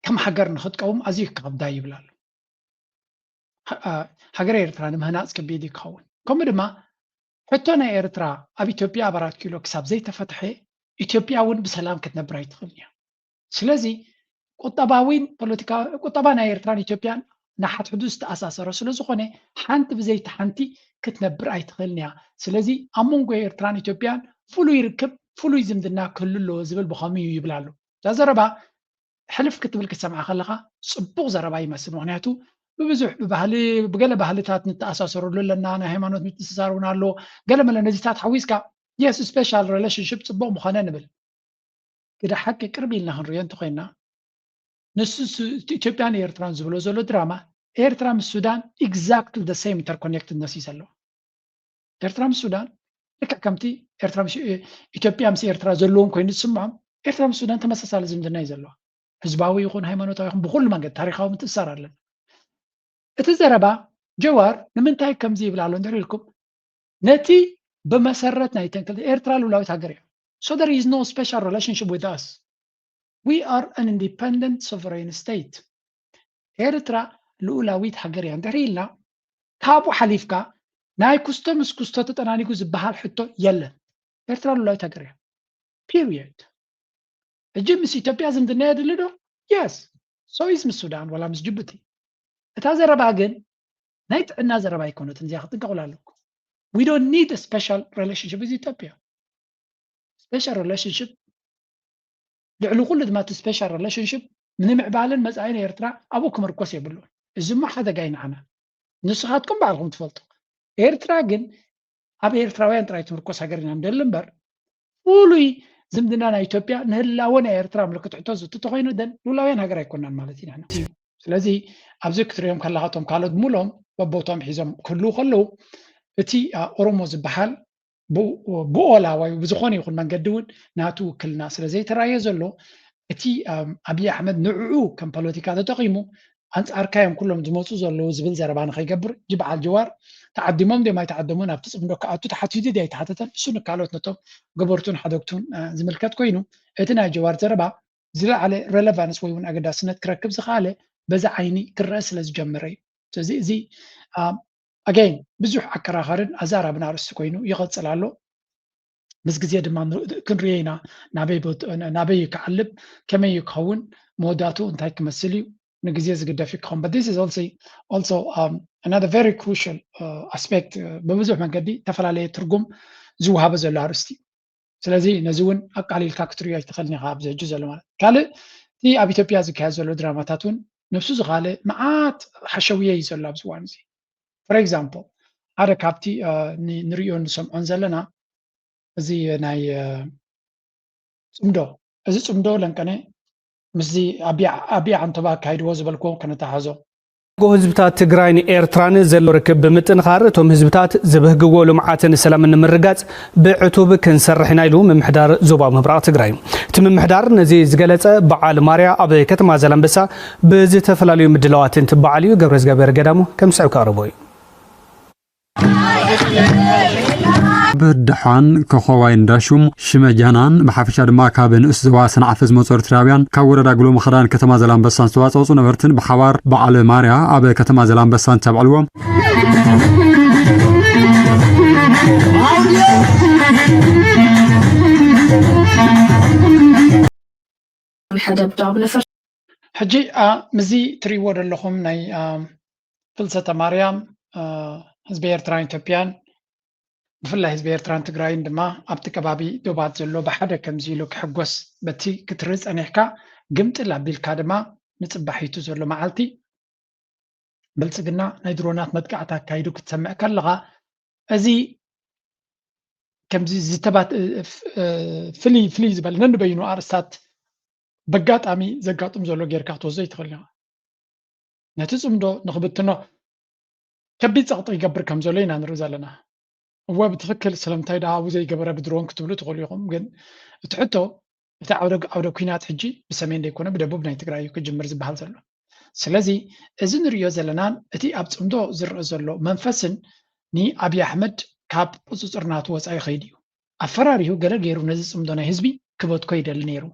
ከም ሃገር ንክትቀውም ኣዝዩ ክኸብዳ ይብል ኣሎ። ሃ- ኣ- ሃገረ ኤርትራ ንምህናፅ ከቢድ እዩ ክኸውን። ከምኡ ድማ ሕቶ ናይ ኤርትራ ኣብ ኢትዮጵያ ኣብ ኣራት ኪሎ ክሳብ ዘይተፈትሐ ኢትዮጵያ እውን ብሰላም ክትነብር ኣይትኽእልን እያ። ስለዚ ቁጠባዊን ፖለቲካ ቁጠባ ናይ ኤርትራን ኢትዮጵያን ንሓድሕዱ ዝተኣሳሰረ ስለ ዝኾነ ሓንቲ ብዘይቲ ሓንቲ ክትነብር ኣይትኽእልን እያ። ስለዚ ኣብ መንጎ ኤርትራን ኢትዮጵያን ፍሉይ ርክብ ፍሉይ ዝምድና ክህሉ ኣለዎ ዝብል ብኸምኡ እዩ ይብል ኣሎ። እዛ ዘረባ ሕልፍ ክትብል ክትሰምዓ ከለኻ ፅቡቕ ዘረባ ይመስል። ምክንያቱ ብብዙሕ ብባህሊ ብገለ ባህልታት ንተኣሳሰረሉ ኣለና፣ ናይ ሃይማኖት ምትእስሳር እውን ኣሎ። ገለ መለ ነዚታት ሓዊስካ የስ ስፔሻል ሪሌሽንሽፕ ፅቡቕ ምኾነ ንብል። ግደ ሓቂ ቅርብ ኢልና ክንሪኦ እንተኮይና ንሱ ሱ- እቲ ኢትዮጵያን ኤርትራን ዝብሎ ዘሎ ድራማ ኤርትራ ምስ ሱዳን ኤግዛክትሊ ደ ሴም ኢንተርኮኔክትድነስ እዩ ዘለዎ። ኤርትራ ምስ ሱዳን ልክዕ ከምቲ ኤርትራ ምስ እ- ኢትዮጵያ ምስ ኤርትራ ዘለዎም ኮይኑ ዝስምዖም ኤርትራ ምስ ሱዳን ተመሳሳሊ ዝምድና እዩ ዘለዋ። ህዝባዊ ይኹን ሃይማኖታዊ ይኹን ብኩሉ መንገዲ ታሪካዊ ምትእሳር ኣለና። እቲ ዘረባ ጀዋር ንምንታይ ከምዚ ይብል ኣሎ እንድሕር ኢልኩም ነቲ ብመሰረት ናይ ተንክል ኤርትራ ልኡላዊት ሃገር እያ። So there is no special relationship with us. We are an independent sovereign state. ኤርትራ ልኡላዊት ሃገር እያ እንድሕር ኢልና ካብኡ ሓሊፍካ ናይ ኩስቶ ምስ ኩስቶ ተጠናኒጉ ዝበሃል ሕቶ የለን። ኤርትራ ልኡላዊት ሃገር እያ። ፒሪየድ። ሕጂ ምስ ኢትዮጵያ ዝምድና የድሊ ዶ? የስ። So is ምስ ሱዳን ወላ ምስ ጅቡቲ። እታ ዘረባ ግን ናይ ጥዕና ዘረባ ኣይኮነትን፣ እዚኣ ክትጥንቀቑላ ኣለኩም። We don't need a special relationship with Ethiopia. Special relationship ልዕሊ ኩሉ ድማ እቲ special relationship ንምዕባልን መጻኢን ኤርትራ ኣብኡ ክምርኮስ የብሉን። እዚ እሞ ሓደጋ እዩ ንዓና። ንስኻትኩም ባዕልኹም ትፈልጡ። ኤርትራ ግን ኣብ ኤርትራውያን ጥራይ ትምርኮስ ሃገር ኢና ንደሊ እምበር፣ ፍሉይ ዝምድና ናይ ኢትዮጵያ ንህላወ ናይ ኤርትራ ምልክት ሕቶ ዝእቱ ተኾይኑ፣ ደን ልኡላውያን ሃገር ኣይኮናን ማለት ኢና። ስለዚ ኣብዚ ክትሪኦም ከለኻ፣ እቶም ካልኦት ብምሎም በቦቶም ሒዞም ክህልዉ ከለዉ፣ እቲ ኦሮሞ ዝበሃል ብኦላ ወይ ብዝኾነ ይኹን መንገዲ እውን ናቱ ውክልና ስለ ዘይተራእየ ዘሎ፣ እቲ ኣብይ ኣሕመድ ንዕኡ ከም ፖለቲካ ተጠቒሙ ኣንጻርካ እዮም ኩሎም ዝመፁ ዘለዉ ዝብል ዘረባ ንኸይገብር፣ ጅ በዓል ጀዋር ተዓዲሞም ድዮም ኣይተዓደሙን ኣብቲ ፅምዶ ክኣቱ ተሓቲቱ ድዩ ኣይተሓተተን፣ እሱ ንካልኦት ነቶም ገበርቱን ሓደግቱን ዝምልከት ኮይኑ፣ እቲ ናይ ጀዋር ዘረባ ዝለዓለ relevance ወይ እውን ኣገዳስነት ክረክብ ዝኸኣለ በዚ ዓይኒ ክረአ ስለ ዝጀመረ እዩ። ስለዚ እዚ again ብዙሕ ኣከራኸርን ኣዛራብን ኣርእስቲ ኮይኑ ይቐፅል ኣሎ። ምስ ግዜ ድማ ክንሪኦ ኢና ናበይ ክዓልብ፣ ከመይ እዩ ክኸውን፣ መወዳእትኡ እንታይ ክመስል እዩ ንግዜ ዝግደፍ እዩ ክኸውን። But this is also also another very crucial aspect፣ ብብዙሕ መንገዲ ዝተፈላለየ ትርጉም ዝወሃበ ዘሎ ኣርእስቲ እዩ። ስለዚ ነዚ እውን ኣቃሊልካ ክትሪኦ ኣይትኽእልን ኢኻ። ኣብዚ ሕጂ ዘሎ ማለት ካልእ እቲ ኣብ ኢትዮጵያ ዝካየድ ዘሎ ድራማታት እውን ነብሱ ዝኻለ መዓት ሓሸውየ እዩ ዘሎ ኣብዚ እዋን እዚ። For example ሓደ ካብቲ ንሪኦን ንሰምዖን ዘለና እዚ ናይ ፅምዶ፣ እዚ ፅምዶ ለንቀነ ምስዚ ኣብያ ዓንቶባ ኣካይድዎ ዝበልክዎ ከነተሓዞ። ጎ ህዝብታት ትግራይን ኤርትራን ዘሎ ርክብ ብምጥንኻር እቶም ህዝብታት ዝበህግዎ ልምዓትን ሰላምን ንምርጋፅ ብዕቱብ ክንሰርሕ ኢና ኢሉ ምምሕዳር ዞባ ምብራቕ ትግራይ። እቲ ምምሕዳር ነዚ ዝገለፀ በዓል ማርያ ኣብ ከተማ ዘላንበሳ ብዝተፈላለዩ ምድላዋት እንትበዓል እዩ። ገብረ እግዚኣብሔር ገዳሙ ከም ዝስዕብ ከቕርቦ እዩ። ብደሓን ኮኾባይ እንዳሹም ሽመጃናን ብሓፈሻ ድማ ካብ ንእስ ዞባ ሰንዓፈ ዝመፁ ኤርትራውያን ካብ ወረዳ ጉሎ ምኽዳን ከተማ ዘላንበሳን ዝተዋፀፁ ነበርትን ብሓባር በዓል ማርያ ኣብ ከተማ ዘላንበሳን ተብዕልዎ። ሕጂ ምዚ ትሪእዎ ዘለኹም ናይ ፍልሰተ ማርያም ህዝቢ ኤርትራን ኢትዮጵያን ብፍላይ ህዝቢ ኤርትራን ትግራይን ድማ ኣብቲ ከባቢ ዶባት ዘሎ ብሓደ ከምዚ ኢሉ ክሕጎስ በቲ ክትርኢ ጸኒሕካ ግምጥል ኣቢልካ ድማ ንጽባሒቱ ዘሎ መዓልቲ ብልጽግና ናይ ድሮናት መጥቃዕቲ ኣካይዱ ክትሰምዕ ከለኻ እዚ ከምዚ ዝተባት ፍልይ ፍልይ ዝበለ ነንበይኑ ኣርእስታት በጋጣሚ ዘጋጥም ዘሎ ጌርካ ክትወስዶ ይትኽእል ኢኻ። ነቲ ጽምዶ ንኽብትኖ ከቢድ ጸቕጢ ይገብር ከም ዘሎ ኢና ንርኢ ዘለና። እወ ብትኽክል ስለምንታይ ደኣ ኣብኡ ዘይገበረ ብድሮን ክትብሉ ትኽእሉ ኢኹም። ግን እቲ ሕቶ እቲ ዓውደ ዓውደ ኲናት ሕጂ ብሰሜን ዘይኮነ ብደቡብ ናይ ትግራይ እዩ ክጅምር ዝበሃል ዘሎ። ስለዚ እዚ ንርእዮ ዘለናን እቲ ኣብ ጽምዶ ዝረአ ዘሎ መንፈስን ንኣብይ ኣሕመድ ካብ ቁጽጽር ናቱ ወጻኢ ይኸይድ እዩ። ኣፈራሪሁ ገለ ገይሩ ነዚ ጽምዶ ናይ ህዝቢ ክበትኮ ይደሊ ነይሩ።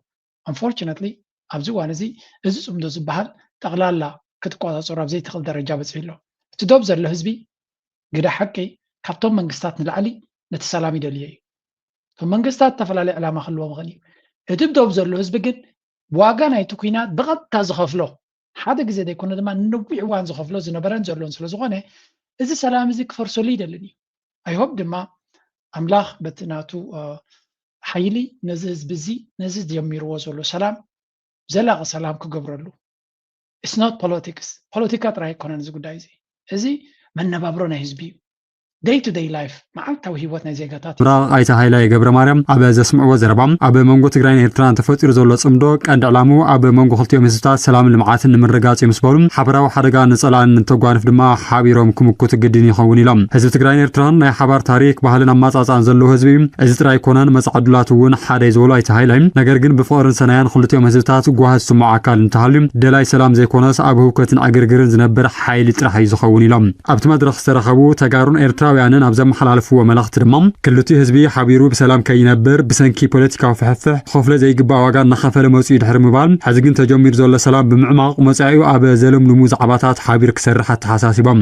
Unfortunately ኣብዚ እዋን እዚ እዚ ጽምዶ ዝበሃል ጠቕላላ ክትቆጻጸሮ ኣብ ዘይትኽእል ደረጃ በጺሑ ኣሎ። እቲ ዶብ ዘሎ ህዝቢ ግደ ሓቂ ካብቶም መንግስታት ንላዕሊ ነቲ ሰላም ይደልዮ እዩ። እቶም መንግስታት ዝተፈላለየ ዕላማ ክህልዎም ይኽእል እዩ። እቲ ዶብ ዘሎ ህዝቢ ግን ዋጋ ናይቲ ኲናት ብቐጥታ ዝኸፍሎ ሓደ ግዜ ዘይኮነ ድማ ንነዊሕ እዋን ዝኸፍሎ ዝነበረን ዘሎን ስለ ዝኾነ እዚ ሰላም እዚ ክፈርሰሉ ይደልን እዩ። I hope ድማ ኣምላኽ በቲ ናቱ ሓይሊ ነዚ ህዝቢ እዚ ነዚ ጀሚርዎ ዘሎ ሰላም ዘላቒ ሰላም ክገብረሉ። It's not politics። ፖለቲካ ጥራይ ኣይኮነን እዚ ጉዳይ እዚ። እዚ መነባብሮ ናይ ህዝቢ እዩ። Day to day life፣ መዓልታዊ ህይወት ናይ ዜጋታት እዩ። ምብራቕ ኣይተ ሃይላይ ገብረ ማርያም ኣብ ዘስምዕዎ ዘረባ ኣብ መንጎ ትግራይን ኤርትራን ተፈጢሩ ዘሎ ጽምዶ ቀንዲ ዕላምኡ ኣብ መንጎ ክልቲኦም ህዝብታት ሰላምን ልምዓትን ንምርጋጽ እዩ ምስ በሉ፣ ሓበራዊ ሓደጋ ንጸላእን ንተጓንፍ ድማ ሓቢሮም ክምክቱ ግድን ይኸውን ኢሎም። ህዝቢ ትግራይን ኤርትራን ናይ ሓባር ታሪክ፣ ባህልን ኣማጻጽኣን ዘለዎ ህዝቢ እዩ። እዚ ጥራይ ኣይኮነን፣ መጻኢ ዕድላት እውን ሓደ እዩ ዝበሉ ኣይተ ሃይላይ፣ ነገር ግን ብፍቕርን ሰናያን ክልቲኦም ህዝብታት ጓሂ ዝስምዖ ኣካል እንተሃልዩ ደላይ ሰላም ዘይኮነስ ኣብ ህውከትን ዕግርግርን ዝነብር ሓይሊ ጥራሕ እዩ ዝኸውን ኢሎም። ኣብቲ መድረኽ ዝተረኸቡ ተጋሩን ኤርትራውያንን ኣብ ዘመሓላለፍዎ መልእኽቲ ድማ ክልቲኡ ህዝቢ ሓቢሩ ብሰላም ከይነብር ብሰንኪ ፖለቲካዊ ፍሕፍሕ ክኸፍሎ ዘይግባእ ዋጋ እናኸፈለ መፂኡ ድሕሪ ምባል ሕዚ ግን ተጀሚሩ ዘሎ ሰላም ብምዕማቕ መፃኢኡ ኣብ ዘለምልሙ ዛዕባታት ሓቢሩ ክሰርሕ ኣተሓሳሲቦም።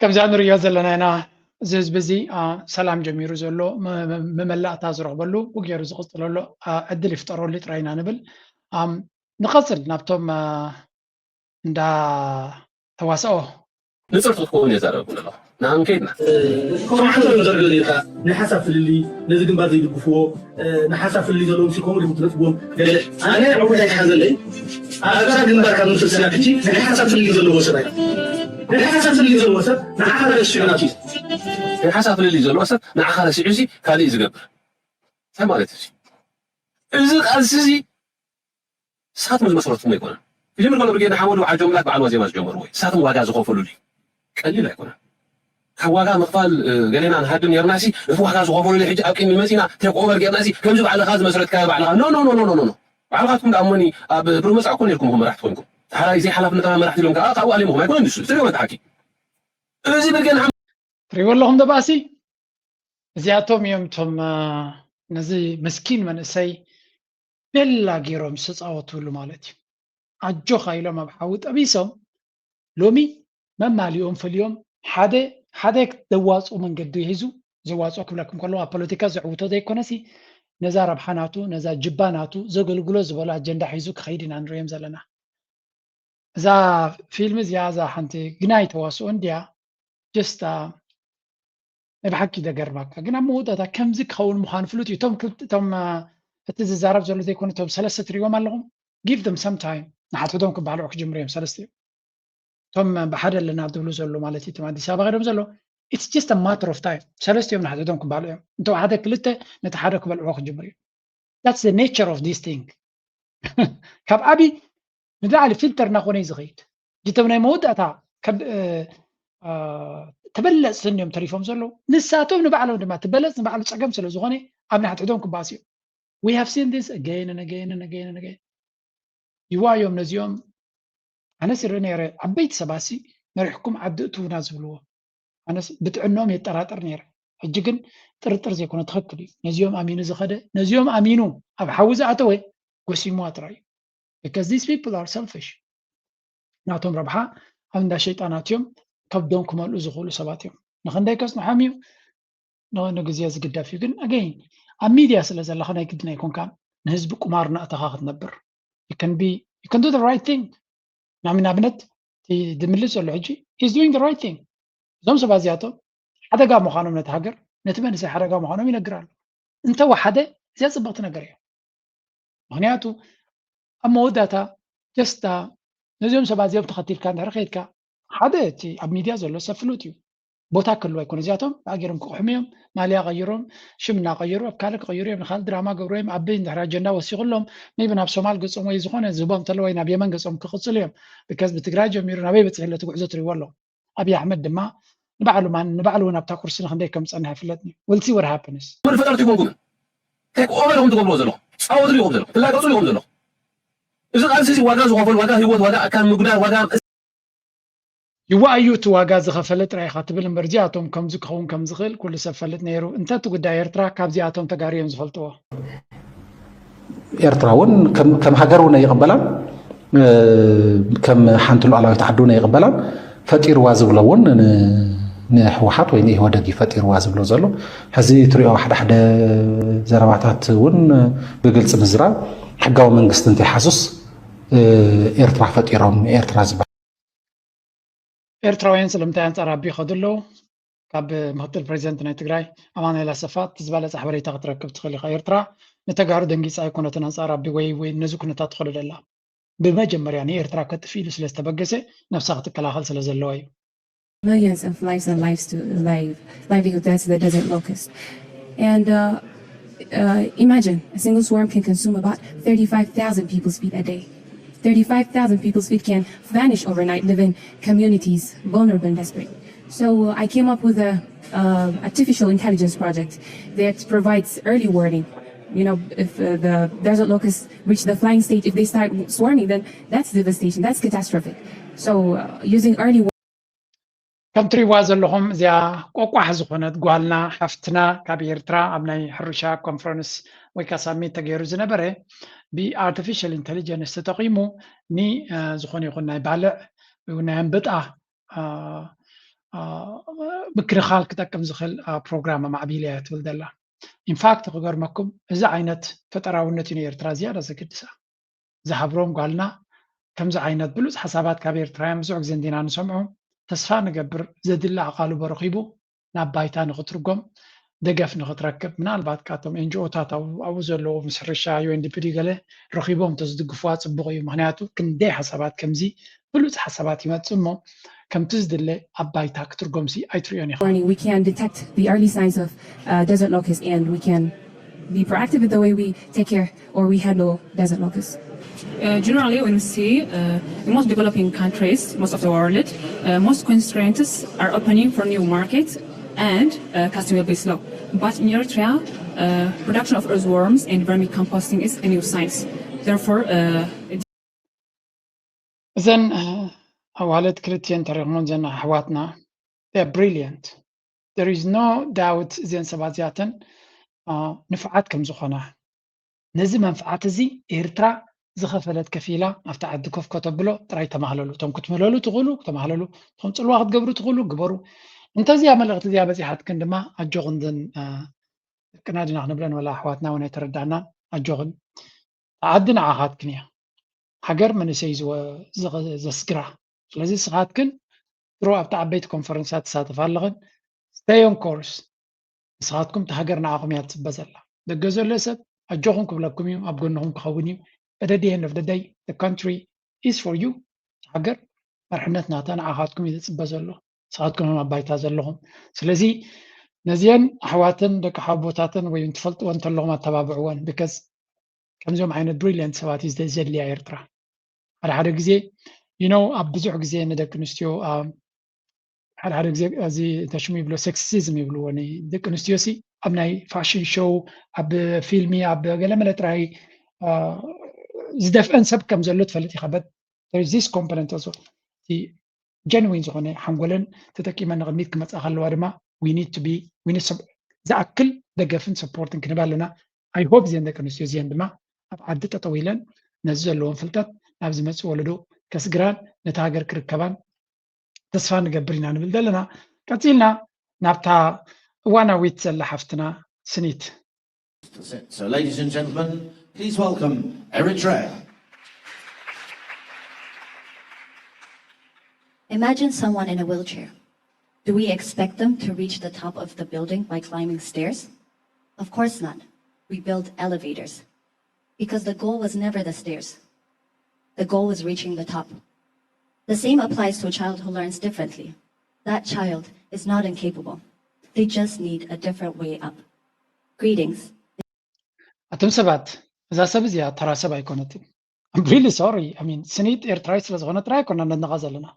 ከምዚኣ ንርእዮ ዘለና ኢና። እዚ ህዝቢ እዚ ሰላም ጀሚሩ ዘሎ መመላእታ ዝረኽበሉ ገይሩ ዝቕፅለሉ ዕድል ይፍጠረሉ ጥራይ ኢና ንብል። ንቐፅል ናብቶም እንዳተዋሰኦ ንፅርቲ ክትከውን እየ ዛረብኩ ዘለኹ። ንኣን ከይድና ከማሓንተር ዘርገ ጌርካ ናይ ሓሳብ ፍልልይ ነዚ ግንባር ዘይድግፍዎ ናይ ሓሳብ ፍልልይ ዘለዎም ሲ ከምኡ ኢኹም ትነጥብዎም። ገለ ኣነ ዕውት ኣይትሓዘለይ ኣብዛ ግንባር ካብ ንፍልስና ሕጂ ናይ ሓሳብ ፍልልይ ዘለዎ ሰብ ኣይ ናይ ሓሳብ ፍልልይ ዘለዎ ሰብ ንዓኻ ረሲዑ ናቱ ናይ ሓሳብ ፍልልይ ዘለዎ ሰብ ንዓኻ ረሲዑ ሲ ካሊእ ዝገብር እንታይ ማለት እዩ? እዚ ቃልሲ እዚ ንስኻትኩም ዝመስረትኩም ኣይኮነን። ክጅምር ከሎ ብርጌድ ንሓመዱ ዓጆምላት በዓል ዋዜማ ዝጀመርዎ እዩ። ንሳቶም ዋጋ ዝኸፈሉሉ እዩ። ቀሊል ኣይኮነን። ካብ ዋጋ ምኽፋል ገሌና ንሃድም ነርና ሲ እቲ ዋጋ ዝኸፈሉሉ ሕጂ ኣብ ቅድሚ መፂና ቴክ ኦቨር ጌርና ሲ ከምዚ ባዕልኻ ዝመስረትካ ባዕልኻ ኖ ኖ ኖ ኖ ኖ ባዕልኻትኩም ደኣ እሞኒ ኣብ ብሩህ መፃእ እኮ ነርኩም ኢኹም መራሕቲ ኮንኩም። ሓራይ ዘይሓላፍነታዊ መራሕቲ ኢሎም ከዓ ካብኡ ኣሊምኹም ኣይኮነን ንሱ ትሪእዎ መታሓኪ እዚ ብርጌድ ንሓመዱ ትሪእዎ ኣለኹም ደባሲ እዚኣቶም እዮም እቶም ነዚ መስኪን መንእሰይ ቤላ ገይሮም ዝተፃወትሉ ማለት እዩ። ኣጆኻ ኢሎም ኣብ ሓዊ ጠቢሶም ሎሚ መማሊኦም ፈልዮም ሓደ ሓደ ዘዋፅኡ መንገዲ ሒዙ ዘዋፅኦ ክብለኩም ከለዉ ኣብ ፖለቲካ ዘዕውቶ ዘይኮነሲ ነዛ ረብሓ ናቱ ነዛ ጅባ ናቱ ዘገልግሎ ዝበሎ ኣጀንዳ ሒዙ ክኸይድ ኢና ንሪኦም ዘለና። እዛ ፊልም እዚኣ እዛ ሓንቲ ግናይ ተዋስኦ እንድያ just ናይ ብሓቂ ደገርማካ ግን ኣብ መወዳእታ ከምዚ ክኸውን ምዃኑ ፍሉጥ እዩ እቶም ክልተ- እቶም እ፣ እቲ ዝዛረብ ዘሎ ዘይኮነ እቶም ሰለስተ ትሪእዎም ኣለኹም give them some time ንሓትሕዶም ክባልዑ ክጅምሩ እዮም ሰለስተ እዮም እቶም ብሓደ ኣለና ዝብሉ ዘሎ ማለት እዩ እቶም ኣዲስ ኣበባ ከይዶም ዘሎ it's just a matter of time ሰለስተ እዮም ንሓትሕዶም ክባልዑ እዮም እንተ ሓደ ክልተ ነቲ ሓደ ክበልዕዎ ክጅምሩ እዮም that's the nature of this thing ካብ ዓቢ ንላዕሊ ፊልተር እናኾነ እዩ ዝኸይድ ጅቶም ናይ መወዳእታ ተበለፅትን እዮም ተሪፎም ዘለዉ ንሳቶም ንባዕሎም ድማ ትበለፅ ንባዕሉ ፀገም ስለ ዝኾነ ኣብ ናይ ሕድሕዶም ክባእሱ እዮም we have seen this again and again and again and again ይዋ እዮም ነዚኦም ኣነስ ይርኢ ነይረ ዓበይቲ ሰባሲ መሪሕኩም ዓዲ እትውና ዝብልዎ ኣነስ ብጥዕኖም የጠራጥር ነይረ ሕጂ ግን ጥርጥር ዘይኮነ ትኽክል እዩ ነዚኦም ኣሚኑ ዝኸደ ነዚኦም ኣሚኑ ኣብ ሓዊ ዝኣተወ ጎሲምዋ ጥራይ እዩ because these people are selfish ናቶም ረብሓ ኣብ እንዳ ሸይጣናት እዮም ከብዶም ክመልኡ ዝኽእሉ ሰባት እዮም ንኽንደይ ከፅንሖም እዩ ንግዜ ዝግደፍ እዩ ግን ኣገይን ኣብ ሚድያ ስለ ዘለኻ ናይ ግድን ኣይኮንካ ንህዝቢ ቁማር እናእተኻ ክትነብር you can be you can do the right thing ናሚ ንኣብነት ድምልስ ዘሎ ሕጂ he's doing the right thing እዞም ሰባት እዚኣቶም ሓደጋ ምዃኖም ነቲ ሃገር ነቲ መንእሰይ ሓደጋ ምዃኖም ይነግር ኣሎ እንተወሓደ እዚኣ ፅብቕቲ ነገር እያ ምክንያቱ ኣብ መወዳእታ ደስታ ነዚኦም ሰባት እዚኦም ተኸቲልካ እንድሕር ከይድካ ሓደ እቲ ኣብ ሚድያ ዘሎ ሰብ ፍሉጥ እዩ ቦታ ክህልዎ ኣይኮነ እዚኣቶም ብኣገሮም ክቕሕሙ እዮም ማልያ ቀይሮም ሽም እናቀየሩ ኣብ ካልእ ክቀይሩ እዮም ንካልእ ድራማ ገብሩ እዮም ኣበይ እንድሕር ኣጀንዳ ወሲኹሎም maybe ናብ ሶማል ገጾም ወይ ዝኾነ ዝህቦም ተሎ ወይ ናብ የመን ገጾም ክቕፅሉ እዮም because ብትግራይ ጀሚሩ ናበይ በፂሑ ኣሎ እቲ ጉዕዞ ትሪእዎ ኣለኹም ኣብይ ኣሕመድ ድማ ንባዕሉ ማን ንባዕሉ እውን ኣብታ ቁርሲ ንክንደይ ከም ዝፀንሐ ይፍለጥኒ we'll see what happens ፈጠርቲ ይኮንኩም ቴክ ኦቨር ኢኹም ትገብርዎ ዘለኹም ፃወትሉ ኢኹም ዘለኹም ትላገፅሉ ኢኹም ዘለኹም እዚ ቃልሲ እዚ ዋጋ ዝኸፈሉ ዋጋ ህይወት ዋጋ ኣካል ምጉዳል ዋጋ ይዋኣዩ እቲ ዋጋ ዝኸፈለ ጥራይ ኢኻ ትብል እምበር እዚኣቶም ከምዚ ክኸውን ከም ዝኽእል ኩሉ ሰብ ፈልጥ ነይሩ እንተ እቲ ጉዳይ ኤርትራ ካብዚኣቶም ተጋሩ እዮም ዝፈልጥዎ ኤርትራ እውን ከም ሃገር እውን ኣይቕበላን ከም ሓንቲ ሉዓላዊት ዓዲ እውን ኣይቕበላን ፈጢርዋ ዝብሎ እውን ንህወሓት ወይ ንኢህወደግ እዩ ፈጢርዋ ዝብሎ ዘሎ ሕዚ ትሪኦ ሓደ ሓደ ዘረባታት እውን ብግልፂ ምዝራብ ሕጋዊ መንግስቲ እንተይሓዙስ ኤርትራ ፈጢሮም ኤርትራ ዝበሃል ኤርትራውያን ስለምንታይ ኣንጻር ኣቢ ይኸዱ ኣለዉ? ካብ ምክትል ፕሬዚደንት ናይ ትግራይ ኣማኑኤል ኣሰፋ እቲ ዝበለጸ ሓበሬታ ክትረክብ ትኽእል ኢኻ። ኤርትራ ንተጋሩ ደንጊጻ ኣይኮነትን ኣንጻር ኣቢ ወይ ወይ ነዚ ኩነታት ትኸዶ ደላ። ብመጀመርያ ንኤርትራ ከጥፍእ ኢሉ ስለ ዝተበገሰ ነብሳ ክትከላኸል ስለ ዘለዋ እዩ። Millions of lives and lives to live, livelihood that's the desert locust. And uh, uh, imagine a single swarm can consume about thirty-five thousand people's feet a day. Thirty-five thousand people's feet can vanish overnight, leaving communities vulnerable and desperate. So uh, I came up with a uh, artificial intelligence project that provides early warning. You know, if uh, the desert locusts reach the flying stage, if they start swarming, then that's devastation, that's catastrophic. So uh, using early ከም ትሪእዋ ዘለኹም እዚኣ ቆቋሕ ዝኾነት ጓልና ሓፍትና ካብ ኤርትራ ኣብ ናይ ሕርሻ ኮንፈረንስ ወይ ከዓ ሳሚት ተገይሩ ዝነበረ ብኣርቲፊሻል ኢንቴሊጀንስ ተጠቒሙ ንዝኾነ ይኹን ናይ ባልዕ ናይ ኣንበጣ ምክልኻል ክጠቅም ዝኽእል ፕሮግራም ኣማዕቢለ እያ ትብል ዘላ። ኢንፋክት ክገርመኩም እዚ ዓይነት ፈጠራውነት እዩ ንኤርትራ ዝያዳ ዘገድሳ። ዝሃብሮም ጓልና ከምዚ ዓይነት ብሉፅ ሓሳባት ካብ ኤርትራውያን ብዙሕ ግዜ እንዲና ንሰምዖ። ተስፋ ንገብር ዘድሊ ኣቓልቦ ረኺቡ ናብ ባይታ ንኽትርጎም ደገፍ ንኽትረክብ፣ ምናልባት ካብቶም ኤንጂኦታት ኣብኡ ዘለዉ ምስ ሕርሻ ዩ ኤን ዲ ፒ ዲ ገለ ረኺቦም እንተዝድግፍዋ ፅቡቕ እዩ። ምክንያቱ ክንደይ ሓሳባት ከምዚ ብሉፅ ሓሳባት ይመፅእ እሞ ከምቲ ዝድለ ኣብ ባይታ ክትርጎምሲ ኣይትሪኦን ኢኻ። Warning, we can detect the early signs of uh, desert locust and we can be proactive with the way we take care or we handle desert locusts. Uh, generally, when we see uh, the most developing countries, most of the world, uh, most constraints are opening for new markets and uh, costing will be slow. But in Eritrea, uh, production of earthworms and vermicomposting is a new science. Therefore, uh, እዘን ኣዋልድ ክልቲኤን ተሪኽሞን ዘን ኣሕዋትና ብሪሊየንት there is no doubt እዚአን ሰባት እዚኣተን ንፉዓት ከም ዝኾና ነዚ መንፍዓት እዚ ኤርትራ ዝኸፈለት ከፊላ ኣብቲ ዓዲ ኮፍ ከተብሎ ጥራይ ተማህለሉ። እቶም ክትምህለሉ ትኽእሉ ተማህለሉ፣ እቶም ፅልዋ ክትገብሩ ትኽእሉ ግበሩ። እንተዚኣ መልእኽቲ እዚኣ በፂሓትክን ድማ ኣጆኽን ዘን ደቅና ዲና ክንብለን ወላ ኣሕዋትና እውን ኣይተረዳእናን። ኣጆኽን ዓዲ ንዓኻትክን እያ። ሃገር መንእሰይ ዘስግራ። ስለዚ ንስኻትክን ድሮ ኣብቲ ዓበይቲ ኮንፈረንሳት ትሳተፋ ኣለኽን stay on course። ንስኻትኩም እቲ ሃገር ንዓኹም እያ ትፅበ ዘላ። ደገ ዘሎ ሰብ ኣጆኹም ክብለኩም እዩ፣ ኣብ ጎንኹም ክኸውን እዩ። But at the end of the day the country is for you። ሃገር መርሕነት ናታ ንዓኻትኩም እዩ ዝፅበ ዘሎ። ንስኻትኩም ኣብ ባይታ ዘለኹም። ስለዚ ነዚአን ኣሕዋትን ደቂ ሓቦታትን ወይ ትፈልጥወን እንተለኹም ኣተባብዕወን። Because ከምዚኦም ዓይነት ብሪሊየንት ሰባት እዩ ዘድልያ ኤርትራ። ሓደ ሓደ ግዜ you know ኣብ ብዙሕ ግዜ ንደቂ ኣንስትዮ ሓደ ሓደ ግዜ እዚ ተሽሙ ይብሎ ሴክሲዝም ይብልዎ። ደቂ ኣንስትዮ ሲ ኣብ ናይ ፋሽን ሾው ኣብ ፊልሚ ኣብ ገለመለ ጥራይ ዝደፍአን ሰብ ከም ዘሎ ትፈልጥ ኢኻ። But there is this component also እቲ ጀንዊን ዝኾነ ሓንጎለን ተጠቂመን ንቕድሚት ክመፃ ከለዋ ድማ we need to be ዝኣክል ደገፍን ሰፖርትን ክንህብ ኣለና። I hope እዚአን ደቂ ኣንስትዮ እዚአን ድማ ኣብ ዓዲ ጠጠው ኢለን ነዚ ዘለዎም ፍልጠት ናብ ዝመፅእ ወለዶ ከስግራን ነቲ ሃገር ክርከባን ተስፋ ንገብር ኢና ንብል ዘለና። ቀፂልና ናብታ እዋናዊት ዘላ ሓፍትና ስኒት። So, ladies and gentlemen, please welcome Eritrea. Imagine someone in a wheelchair. Do we expect them to reach the top of the building by climbing stairs? Of course not. We build elevators. Because the goal was never the stairs. The goal was reaching the top. The same applies to a child who learns differently. That child is not incapable. They just need a different way up. Greetings. ኣቶም ሰባት እዛ ሰብ እዚኣ ተራ ሰብ ኣይኮነትን። I'm really sorry. I mean ስኒት ኤርትራዊ ስለ ዝኾነ ጥራይ ኣይኮና ነድንቓ ዘለና።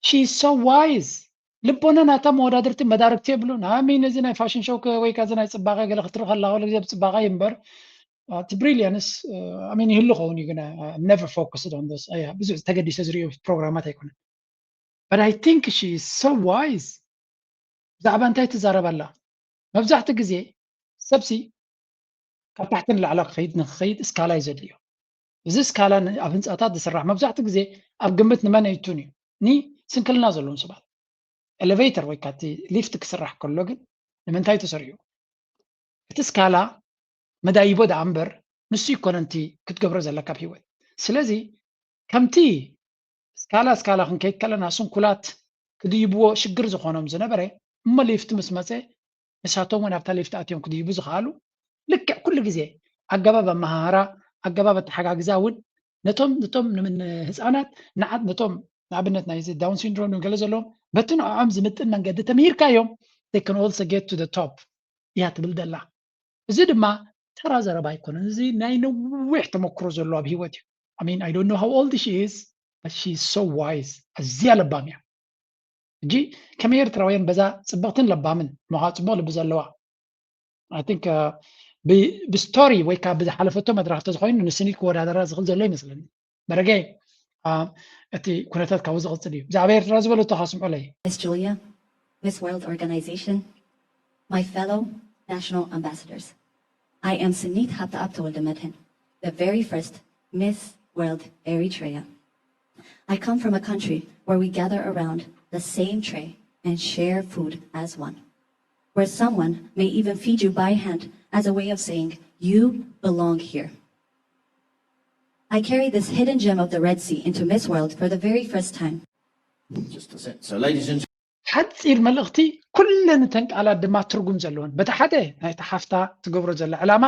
She is so wise. ልቦና ናታ መወዳድርቲ መዳርግቲ የብሉን። I mean እዚ ናይ ፋሽን ሾው ወይ ከዚ ናይ ፅባቐ ገለ ክትርኢ ከላ ኩሉ ግዜ ብፅባቐ እዩ እምበር እቲ ብሪሊያንስ I mean ይህሉ ኸውን እዩ ግን I'm never focused on this። ብዙሕ ተገዲሰ ዝሪኦ ፕሮግራማት ኣይኮነን። But I think she is so wise። ብዛዕባ እንታይ ትዛረብ ኣላ? መብዛሕትኡ ግዜ ሰብሲ ካብ ታሕቲ ንላዕሊ ክኸይድ ንክኸይድ እስካላ እዩ ዘድልዮ። እዚ እስካላ ኣብ ህንፃታት ዝስራሕ መብዛሕትኡ ግዜ ኣብ ግምት ንመን ኣይእቱን እዩ? ንስንክልና ዘለዎም ሰባት። ኤሌቬተር ወይ ከዓ እቲ ሊፍት ክስራሕ ከሎ ግን ንምንታይ ተሰሪሑ? እቲ እስካላ መዳይቦ ደኣ እምበር ንሱ ይኮነን እቲ ክትገብሮ ዘለካ ኣብ ሂወት። ስለዚ ከምቲ እስካላ እስካላ ክንከይድ ከለና ስንኩላት ክድይብዎ ሽግር ዝኾኖም ዝነበረ እሞ ሊፍት ምስ መፀ ንሳቶም እውን ኣብታ ሊፍት ኣትዮም ክድይቡ ዝኸኣሉ ልክዕ ኩሉ ግዜ ኣገባብ ኣመሃህራ ኣገባብ ኣተሓጋግዛ እውን ነቶም ነቶም ንምን ህፃናት ንዓት ነቶም ንኣብነት ናይ ዳውን ሲንድሮም ገለ ዘለዎም በቲ ንዕኦም ዝምጥን መንገዲ ተምሂርካዮም they can also get to the top እያ ትብል ዘላ። እዚ ድማ ተራ ዘረባ ኣይኮነን። እዚ ናይ ነዊሕ ተመክሮ ዘሎ ኣብ ሂወት እዩ። I mean I don't know how old she is but she is so wise። ኣዝያ ለባም እያ። ሕጂ ከመይ ኤርትራውያን በዛ ፅብቕትን ለባምን ምዃ ፅቡቕ ልቢ ዘለዋ I think ብስቶሪ ወይ ከዓ ብዝሓለፈቶ መድረኽ ተዝኮይኑ ንስኒት ክወዳደራ ዝኽእል ዘሎ ይመስለኒ። በረገ እቲ ኩነታት ካብኡ ዝቕፅል እዩ። ብዛዕባ ኤርትራ ዝበለቶ ካስምዑለይ። Miss Julia, Miss World Organization, my fellow national ambassadors. I am Sinit Habtaab Tewolde Medhin, the very first Miss World Eritrea. I come from a country where we gather around the same tray and share food as one, where someone may even feed you by hand as a way of saying you belong here. I carry this hidden gem of the Red Sea into Miss World for the very first time. Just a sec. So, ladies and ሓፂር መልእኽቲ ኩለን እተን ቃላት ድማ ትርጉም ዘለወን። በቲ ሓደ ናይቲ ሓፍታ ትገብሮ ዘላ ዕላማ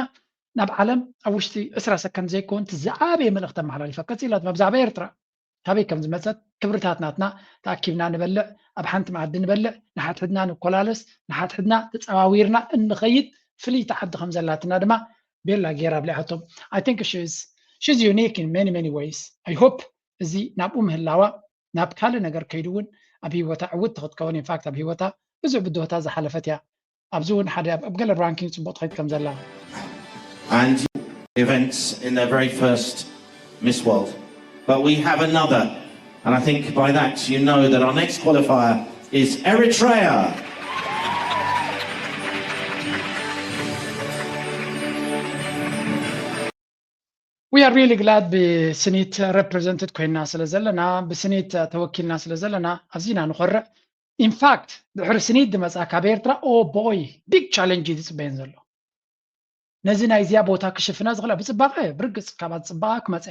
ናብ ዓለም ኣብ ውሽጢ ዕስራ ሰከንድ ዘይከውን እቲ ዝዓበየ መልእኽቲ ኣመሓላሊፋ። ቀፂላ ድማ ብዛዕባ ኤርትራ ካበይ ከም ዝመፀት፣ ክብርታት ናትና፣ ተኣኪብና ንበልዕ፣ ኣብ ሓንቲ መኣዲ ንበልዕ፣ ንሓድሕድና ንኮላለስ፣ ንሓድሕድና ተፀዋዊርና እንኸይድ ፍልይቲ ዓዲ ከም ዘላትና ድማ ቤላ ገይራ ኣብሊዓቶም። I think she's she's unique in many many ways. I hope እዚ ናብኡ ምህላዋ ናብ ካልእ ነገር ከይዱ እውን ኣብ ህይወታ ዕውት ክትከውን፣ ኢንፋክት ኣብ ህይወታ ብዙሕ ብድሆታት ዝሓለፈት እያ። ኣብዚ እውን ሓደ ኣብ ኣብ ገለ ራንኪንግ ፅቡቅ ትኸይድ ከም ዘላ and events in their very first Miss World. But we have another, and I think by that you know that our next qualifier is Eritrea. We are really glad ብስኒት represented ኮይና ስለ ዘለና፣ ብስኒት ተወኪልና ስለ ዘለና ኣዚና ንኾርዕ። ኢንፋክት ድሕሪ ስኒት ዝመፃ ካብ ኤርትራ፣ ኦ ቦይ፣ ቢግ ቻለንጅ እዩ ዝፅበየን ዘሎ። ነዚ ናይዚኣ ቦታ ክሽፍና ዝኽእላ ብፅባቐ ብርግፅ ካብኣ ፅባቐ ክመፀ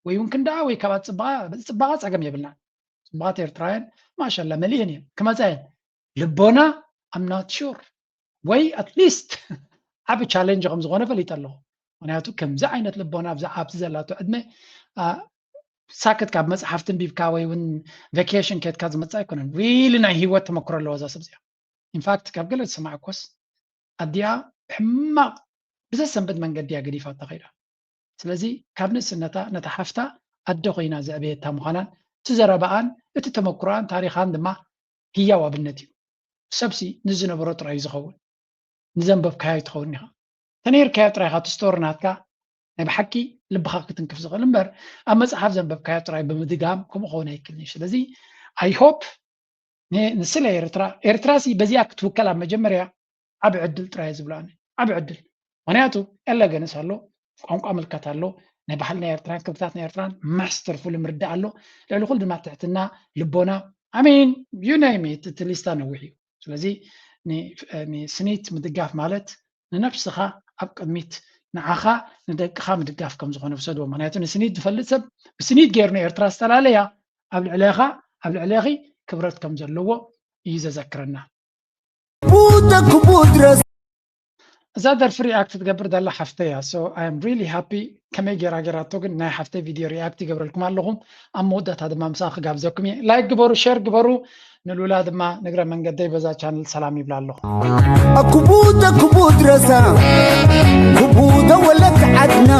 ወይ እውን ክንደኣ ወይ ካብኣ ፅባቐ፣ በዚ ፅባቐ ፀገም የብልናን። ፅባቐት ኤርትራውያን ማሻላ መሊእን እየን ክመፃ እየን። ልቦና I'm not sure ወይ ኣትሊስት ዓቢ ቻለንጅ ከም ዝኾነ ፈሊጠ ኣለኹ። ምክንያቱ ከምዚ ዓይነት ልቦና ኣብዛ ኣብቲ ዘላቶ ዕድመ ሳክት ካብ መፅሓፍቲ ኣንቢብካ ወይ እውን ቨኬሽን ከድካ ዝመፅእ ኣይኮነን። ሪሊ ናይ ህይወት ተመክሮ ኣለዎ እዛ ሰብ እዚኣ። ኢንፋክት ካብ ገለ ዝሰማዕኮስ ኣዲኣ ብሕማቕ ብዘሰንብድ መንገዲ እያ ገዲፋታ ከይዳ። ስለዚ ካብ ንእስነታ ነታ ሓፍታ ኣደ ኮይና ዘዕበየታ ምዃናን እቲ ዘረባኣን እቲ ተመክሮኣን ታሪኻን ድማ ህያው ኣብነት እዩ። ሰብሲ ንዝነበሮ ጥራይ እዩ ዝኸውን፣ ንዘንበብካዮ ኣይትኸውን ኢኻ። ተነይርካዮ ጥራይ ኢኻ እቲ ስቶሪ ናትካ ናይ ብሓቂ ልብኻ ክትንክፍ ዝኽእል እምበር ኣብ መፅሓፍ ዘንበብካዮ ጥራይ ብምድጋም ከምኡ ክኸውን ኣይክልን እዩ። ስለዚ I hope ንስለ ኤርትራ ኤርትራ ሲ በዚኣ ክትውከል ኣብ መጀመርያ ዓብ ዕድል ጥራይ ዝብሎ ኣነ ዓብ ዕድል ምክንያቱ ኤለገንስ ኣሎ ቋንቋ ምልከት ኣሎ ናይ ባህልና ኤርትራን ክብርታት ናይ ኤርትራን ማስተርፉል ምርዳእ ኣሎ ልዕሊ ኩሉ ድማ ትሕትና ልቦና ኣሜን you name it እቲ ሊስታ ነዊሕ እዩ ስለዚ ንስኒት ምድጋፍ ማለት ንነብስኻ ኣብ ቅድሚት ንዓኻ ንደቅኻ ምድጋፍ ከም ዝኾነ ውሰድዎ ምክንያቱ ንስኒት ዝፈልጥ ሰብ ብስኒት ገይሩ ንኤርትራ ዝፈላለያ ኣብ ልዕሌኻ ኣብ ልዕሌኺ ክብረት ከም ዘለዎ እዩ ዘዘክረና Puta kubudrasa. እዛ ደርፊ ሪኣክት ትገብር ዘላ ሓፍተይ እያ so I am really happy ከመይ ጌራ ጌራቶ ግን ናይ ሓፍተይ ቪድዮ ሪኣክት ይገብረልኩም ኣለኹ ኣብ መወዳእታ ድማ ምሳኣ ክጋብዘኩም እየ ላይክ ግበሩ ሸር ግበሩ ንሉላ ድማ ንግረ መንገደይ በዛ ቻነል ሰላም ይብላ ኣለኹ Kubuda kubudrasa. Kubuda wala ta'adna.